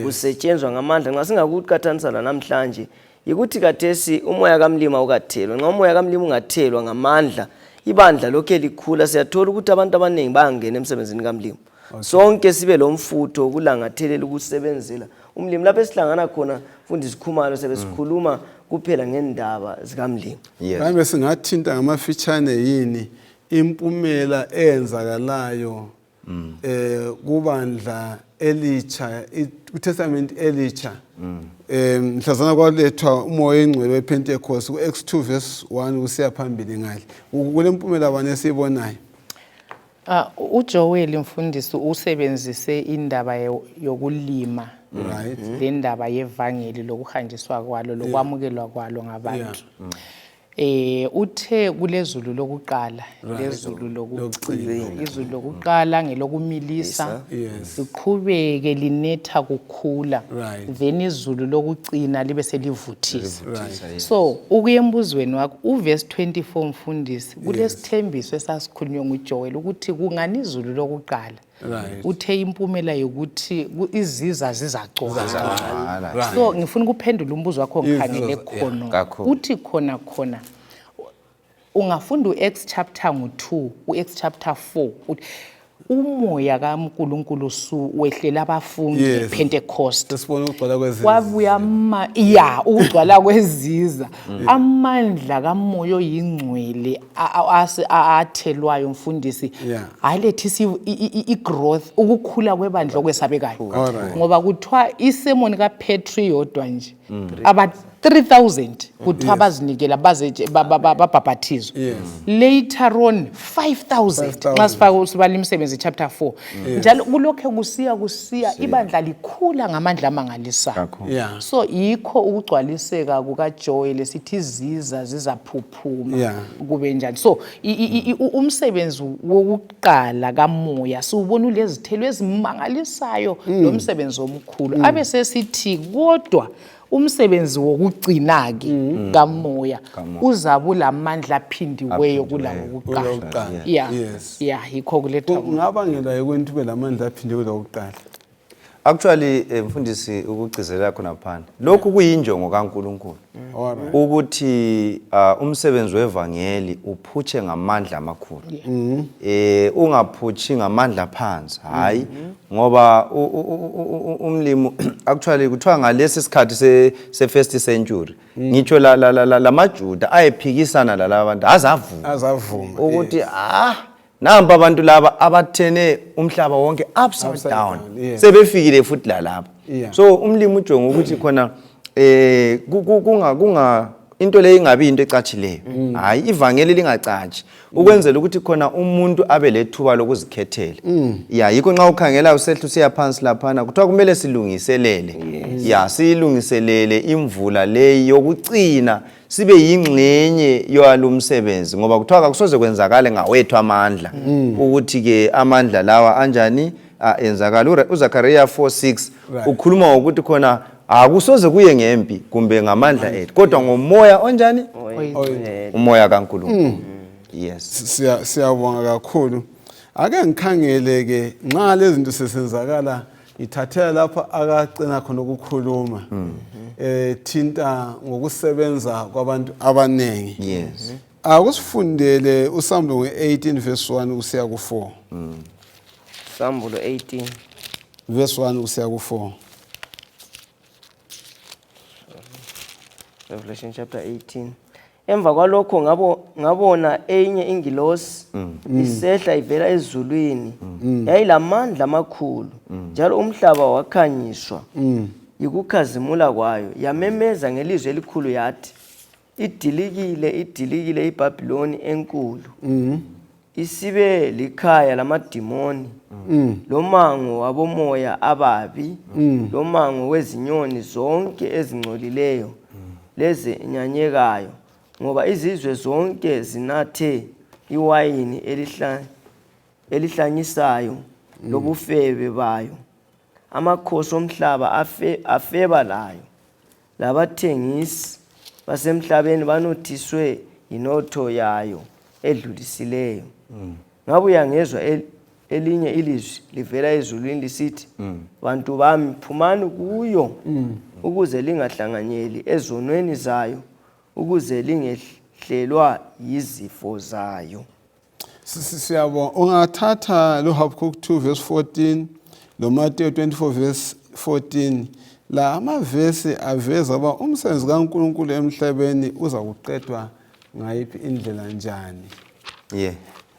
kusetshenzwa ngamandla. Nxa singakuqathanisa lanamhlanje, yikuthi kathesi umoya kamlima ukathelwa. Nxa umoya kamlima ungathelwa ngamandla, ibandla lokhe likhula. Siyathola ukuthi abantu abaningi bayangena emsebenzini kamlimo. Sonke sibe lomfutho wokulangathelela ukusebenzela umlimi. Lapho esihlangana khona, Mfundisi Khumalo, sebesikhuluma kuphela ngendaba zikamlimi. Yes. Mhlawumbe singathinta ngamafitshane yini impumela eyenzakalayo kubandla elitsha, kuTestament elitsha, mhlazana kwalethwa umoya oyingcwele wePentecost ku-Acts 2 verse 1 kusiya phambili ngale, kule mpumela bani esiyibonayo? Ah, uJoel mfundisi usebenzise indaba yokulima le ndaba yevangeli, lokuhanjiswa kwalo, lokwamukelwa kwalo ngabantu. Uthe kulezulu lokuqala lezulu lokugcina. Izulu lokuqala ngelokumilisa, liqhubeke linetha, kukhula, then izulu lokugcina libe selivuthisa. So ukuya embuzweni wakho, uverse 24, mfundisi, kulesithembiso esasikhulunywe nguJoel ukuthi kungani izulu lokuqala. Uthe impumela yokuthi iziza zizagcwala. Zagcwala. So ngifuna ukuphendula umbuzo wakho ngikhangele khona. Kakhulu. Uthi khona khona ungafunda u-Acts chapter ngu-2, u-Acts chapter 4, uthi umoya kaNkulunkulu wehlela abafundi Pentecost. Sesibona ukugcwala kweziza. Kwabuya ama ya ukugcwala kweziza, amandla kamoya oyingcwele athelwayo, mfundisi, alethisa i-growth, ukukhula kwebandla okwesabekayo, ngoba kuthiwa isermon kaPetru yodwa nje, aba 3000 kuthiwa bazinikela, baze babhabhathizwa. Later on 5000, 5,000. nxa sifaka sibala Imisebenzi chapter 4 njalo, kulokhe kusiya kusiya, ibandla likhula ngamandla amangalisayo. Kakhulu. So yikho ukugcwaliseka kukaJoel esithi iziza zizaphuphuma kube njani. So umsebenzi wokuqala kamoya siwubona ulezithelo ezimangalisayo, lo msebenzi omkhulu. Abe sesithi kodwa umsebenzi wokugcina-ke kamoya uzabe ulamandla aphindiweyo kulawokuqala. Kulokuqala. Ya. Ya, yikho kuletha. Kungabangelwa yikuthi ube lamandla aphinde kulokuqala? Actually, mfundisi, ukugcizelela khona phana, lokhu kuyinjongo kaNkulunkulu ukuthi umsebenzi wevangeli uphutshe ngamandla amakhulu, ungaphushi ngamandla phansi, hayi, ngoba umlimi actually kuthiwa ngalesi sikhathi se first century, ngitsho la la la lamaJuda ayephikisana lalaba bantu azavuma Azavuma ukuthi nampa abantu laba abathene umhlaba wonke upside Upside down, down, sebefikile futhi lalapha. So umlimi ujonga ukuthi khona kunga into le ingabi into ecatshileyo, hayi, ivangeli lingacatshi, ukwenzela ukuthi khona umuntu abe lethuba lokuzikhethela. Ya, yikho nxa ukhangela usehla usiya phansi laphana, kuthiwa kumele silungiselele, ya, siyilungiselele imvula leyi yokucina, sibe yingxenye yalo msebenzi, ngoba kuthiwa kakusoze kwenzakale ngawethu amandla, ukuthi ke amandla lawa anjani enzakala. uZakhariya 4:6 ukhuluma ngokuthi khona akusoze kuye ngempi kumbe ngamandla ethu, kodwa ngomoya onjani? Umoya kaNkulunkulu, yes. Siyabonga kakhulu. Ake ngikhangele ke, nxa lezi zinto sesenzakala, ngithathela lapho akagcina khona ukukhuluma, thinta ngokusebenza kwabantu abaningi. Akusifundele uSambulo nge-18 verse 1 kusiya ku-4. Sambulo 18 verse 1 kusiya ku-4. Revelation chapter 18. Emva kwalokho ngabona enye ingilosi isehla ivela ezulwini, yayilamandla amakhulu, njalo umhlaba wakhanyiswa yikukhazimula kwayo. Yamemeza ngelizwi elikhulu yathi, "Idilikile, idilikile iBhabhiloni enkulu, isibe likhaya lamadimoni, lomango wabomoya ababi, lomango wezinyoni zonke ezingcolileyo lezenyanyekayo, ngoba izizwe zonke zinathe iwayini elihlanyisayo lobufebe bayo. Amakhosi omhlaba afeba layo, labathengisi basemhlabeni banothiswe yinotho yayo edlulisileyo." Ngabuya ngezwa elinye ilizwi livela ezulwini lisithi, "Bantu bami, phumani kuyo, ukuze lingahlanganyeli ezonweni zayo, ukuze lingehlelwa yizifo zayo." Siyabonga. Ungathatha lo Habakkuk 2 verse 14 lo Matthew 24 verse 14 la amavesi aveza uba umsebenzi kaNkulunkulu emhlabeni uza kuqedwa ngayiphi indlela njani. Yeah.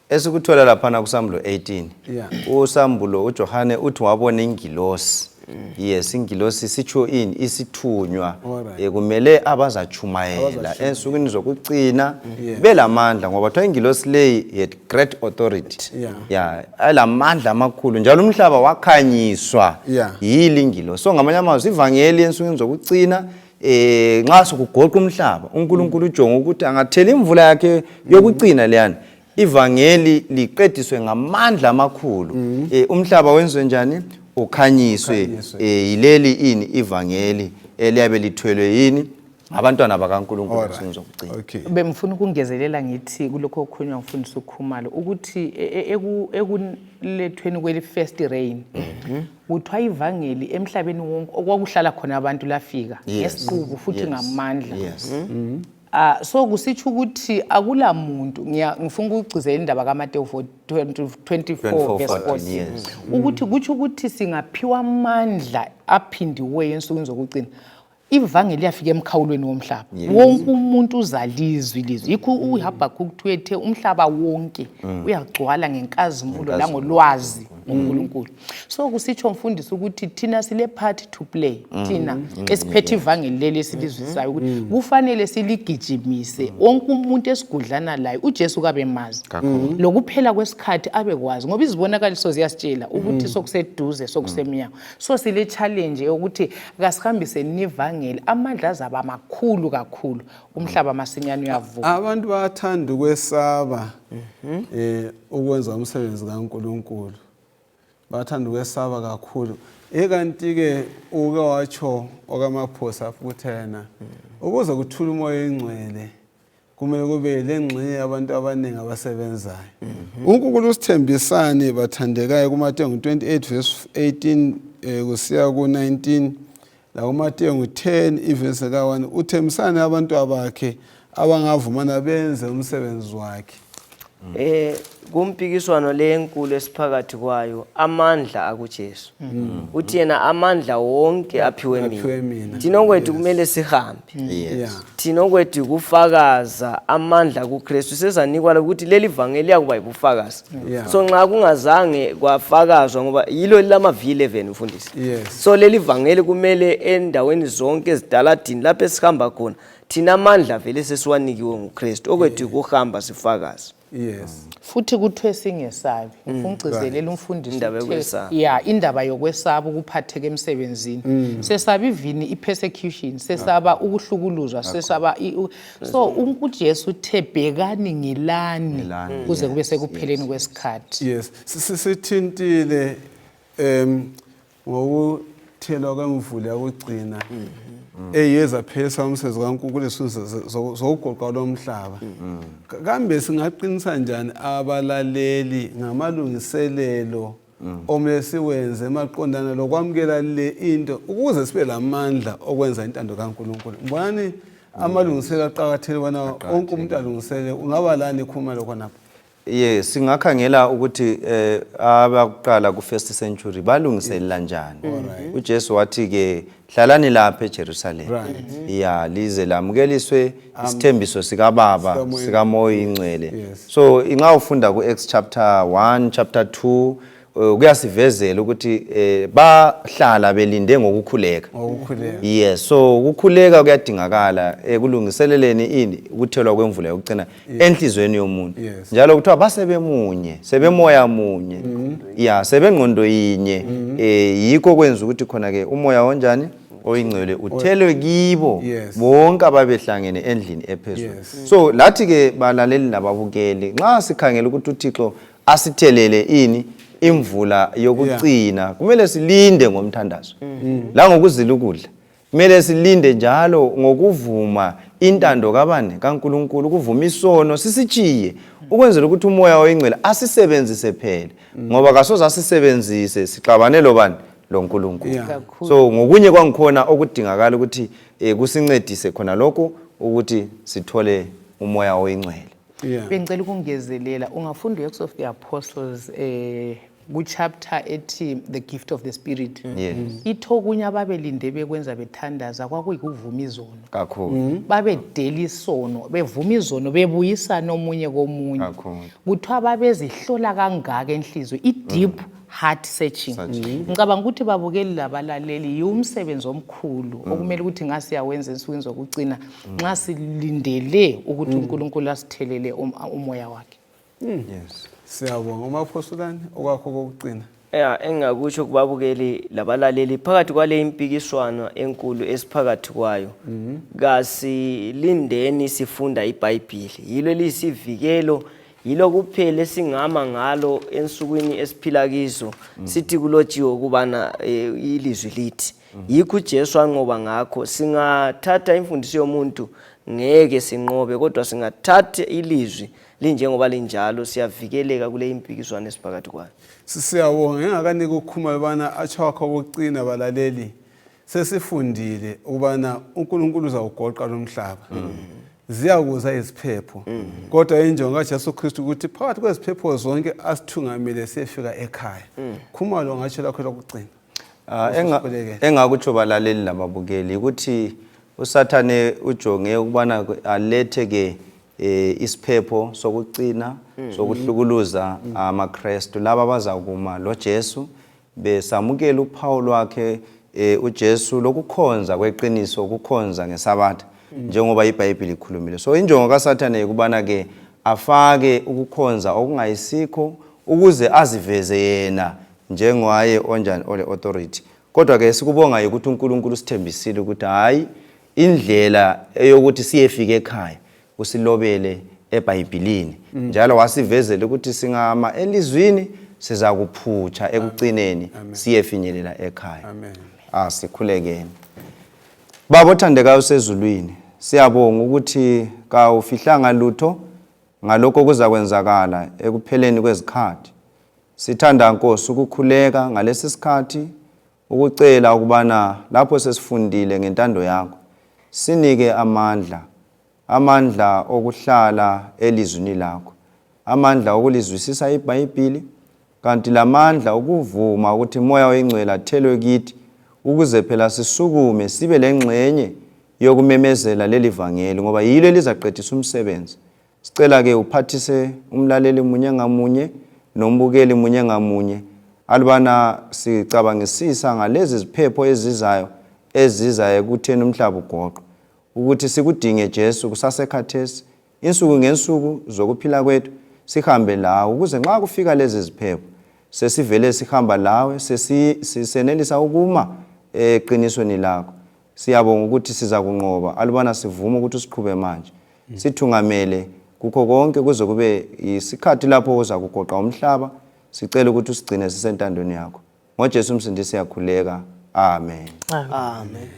Esikuthola laphana kuSambulo 18. Yeah. USambulo uJohane uthi wabona ingilosi. Yes, ingilosi sitsho ini isithunywa. Alright. Kumele abazatshumayela ensukwini zokucina Yeah. belamandla ngoba kuthiwa ingilosi leyi had great authority. Yeah. Yeah, elamandla amakhulu njalo umhlaba wakhanyiswa Yeah. yile ingilosi. So ngamanye amazwi ivangeli ensukwini zokucina nxa sokugoqa umhlaba uNkulunkulu ujonga ukuthi angathela imvula yakhe yokucina leyana ivangeli liqediswe ngamandla amakhulu umhlaba wenziwe njani ukhanyiswe Ukhanyiswe. Yileli ini ivangeli eliyabe lithwelwe yini ngabantwana bakaNkulunkulu Alright. ensukwini zokucina. Okay. Bengifuna ukungezelela ngithi kulokho okukhulunywa ngumfundisi uKhumalo ukuthi ekulethweni kweli first rain kuthiwa ivangeli emhlabeni wonke okwakuhlala khona abantu lafika ngesiqubu futhi ngamandla. So kusitsho ukuthi akula muntu ngifuna ukugcizelela indaba kaMateyu 24 verse 14, 14 yes. Ukuthi kutsho ukuthi singaphiwa amandla aphindiweyo ensukwini zokugcina ivangeli liyafika emkhawulweni womhlaba wonke umuntu uzalizwi ilizwi yikho uHabakkuk kuthiwe ethe umhlaba wonke uyagcwala ngenkazimulo langolwazi ngoNkulunkulu. So kusitsho mfundisi ukuthi thina sile part to play thina esiphethe ivangeli leli esilizwisayo ukuthi kufanele siligijimise wonke umuntu esigudlana laye uJesu kabe mazi lokuphela kwesikhathi abekwazi ngoba izibonakaliso ziyasitshela ukuthi sokuseduze sokusemnyango. So sile challenge yokuthi kasihambise nivangeli amandla azaba makhulu kakhulu umhlaba masinyane uyavuka. Abantu bayathanda ukwesaba ukwenza umsebenzi kaNkulunkulu. Bathanda ukwesaba kakhulu. Ekanti ke uke watsho okaMaphosa futhi yena ukuze kuthule umoya oyingcwele kumele kube lengxenye yabantu abaningi abasebenzayo. uNkulunkulu usithembisani bathandekayo kuMateyu 28 verse 18 kusiya ku-19 la kuMateyu 10 ivesi ka-1 uthembisani abantu abakhe abangavumana benze umsebenzi wakhe. Kumpikiswano le enkulu esiphakathi kwayo amandla akuJesu. Uthi yena amandla wonke aphiwe Aphiwe mina. mina. Thina okwethu kumele sihambe. Yeah. Thina okwethu kufakaza amandla kuKristu sezanikwa ukuthi leli vangeli liyakuba yibufakazi. Yeah. So nxa kungazange kwafakazwa ngoba yilo lama V11 mfundisi. Yes. So leli vangeli kumele endaweni zonke ezidaladini lapho esihamba khona thina amandla vele sesiwanikiwe nguKristu okwethu kuhamba sifakaze. Yes. Futhi kuthiwe singesabi ngifuna ukugcizelela umfundisi Indaba uthe- yokwesaba. Yeah, indaba yokwesaba ukuphatheka emsebenzini. Sesaba ivini i-persecution, sesaba ukuhlukuluzwa, sesaba so uJesu uthe bhekani ngilani Ngilani, kuze kube sekupheleni kwesikhathi. Yes. Sithintile ngokuthelwa kwemvula yokugcina eyeza phesa umsebenzi kaNkulunkulu zokugoqa lomhlaba. Kambe singaqinisa njani abalaleli ngamalungiselelo omele siwenze maqondana lokwamukela le into ukuze sibe lamandla okwenza intando kaNkulunkulu? Mbonani amalungiselelo aqakathekile bona wonke umuntu alungisele ungaba lani khuma lokho napho. Yes, singakhangela ukuthi abakuqala ku first century balungiselela njani. uJesu wathi ke hlalani lapha eJerusalem. Right. Yeah, lize lamukeliswe isithembiso sikaBaba sikaMoya. sikaMoya ingcwele. Yes. So inxa ufunda ku Acts chapter 1 chapter 2 kuyasivezela ukuthi bahlala belinde ngokukhuleka. Ngokukhuleka. Yes, so ukukhuleka kuyadingakala ekulungiseleleni ini ukuthelwa kwemvula yokugcina enhlizweni yomuntu. Yes. Njalo kuthiwa basebemunye, sebemoya munye. Yeah, sebengqondo yinye. Yikho kwenza ukuthi khona ke umoya onjani oyingcwele uthelwe kibo Yes. bonke ababehlangene endlini ephezulu. Yes. So lathi ke balaleli nababukeli nxa sikhangela ukuthi uThixo asithelele ini imvula yokugcina kumele silinde ngomthandazo la ngokuzila ukudla kumele silinde njalo ngokuvuma intando kabani kaNkulunkulu ukuvuma isono sisitshiye ukwenzela ukuthi umoya oyingcwele asisebenzise phela ngoba kasoze asisebenzise sixabane lobani loNkulunkulu. Yeah. Kakhulu. So ngokunye kwangikhona okudingakala ukuthi kusincedise khona lokho ukuthi sithole umoya oyingcwele. Bengicela ukungezelela, ungafunda i-Acts of the Apostles ku-chapter ethi The Gift of the Spirit. Ithi okunye ababelinde bekwenza bethandaza kwakuyikuvuma izono. Kakhulu. Babedela isono, bevuma izono, bebuyisana omunye komunye. Kakhulu. Kuthiwa babezihlola kangaka enhliziyo, i-deep heart searching. Searching. Ngicabanga ukuthi babukeli labalaleli yiwumsebenzi omkhulu okumele ukuthi ngasiyawenza ensukwini zokugcina nxa silindele ukuthi uNkulunkulu asithelele umoya wakhe. Siyabonga. Umaphosulani, okwakho kokugcina. Ya, engingakusho kubabukeli labalaleli, phakathi kwale impikiswano enkulu esiphakathi kwayo, kasilindeni sifunda iBhayibhili. Yilo eliyisivikelo, yilo kuphela esingama ngalo ensukwini esiphila kizo. Sithi kulotshiwe ukubana ilizwi lithi yikho uJesu anqoba ngakho. Singathatha imfundiso yomuntu ngeke sinqobe, kodwa singathatha ilizwi linjengoba linjalo, siyavikeleka kule impikiswano esiphakathi kwayo. Siyabonga. Ngingakaniki ukukhuluma ubana atsho wakho kokucina, balaleli, sesifundile ukubana uNkulunkulu uzawugoqa lo mhlaba, ziyakuza iziphepho, kodwa injongo kaJesu Kristu ukuthi phakathi kweziphepho zonke asithungamele siyefika ekhaya. Khumalo, ngatsho lakho lokugcina. Usikhulekele. Engakutsho balaleli lababukeli ukuthi uSathane ujonge ukubana alethe ke isiphepho sokucina sokuhlukuluza amaKristu laba abazakuma lo Jesu besamukela uphawu lwakhe uJesu lokukhonza kweqiniso, ukukhonza ngesabatha njengoba iBhayibheli ikhulumile. So injongo kaSathane ukubana ke afake ukukhonza okungayisikho ukuze aziveze yena njengaye onjani ole authority. Kodwa ke sikubonga ukuthi uNkulunkulu usithembisile ukuthi hayi, indlela eyokuthi siyefika ekhaya usilobele eBhayibhilini, njalo wasivezela ukuthi singama elizwini sizakuphutsha ekucineni siyefinyelela ekhaya. Amen. Asikhulekeni. Baba othandekayo osezulwini, siyabonga ukuthi kawufihlanga lutho ngalokho kuzakwenzakala ekupheleni kwezikhathi. Sithanda Nkosi ukukhuleka ngalesi sikhathi, ukucela ukubana lapho sesifundile ngentando yakho, sinike amandla, amandla okuhlala elizwini lakho, amandla okulizwisisa iBhayibhili, kanti lamandla ukuvuma ukuthi moya oyingcwele athelwe kithi ukuze phela sisukume sibe lengxenye yokumemezela leli vangeli, ngoba yilo elizaqedisa umsebenzi. Sicela ke uphathise umlaleli munye ngamunye nombukeli munye ngamunye alubana sicabangisisa ngalezi ziphepho ezizayo, ezizayo ekutheni umhlaba ugoqwe, ukuthi sikudinge Jesu kusasekhathesi, insuku ngensuku zokuphila kwethu sihambe lawe, ukuze nxa kufika lezi ziphepho sesivele sihamba lawe, sisenelisa ukuma eqinisweni lakho. Siyabonga ukuthi siza kunqoba alubana sivume ukuthi usiqhube manje, sithungamele kukho konke kuze kube isikhathi lapho uza kugoqa umhlaba. Sicela ukuthi usigcine sisentandweni yakho. NgoJesu umsindisi siyakhuleka, amen. Amen.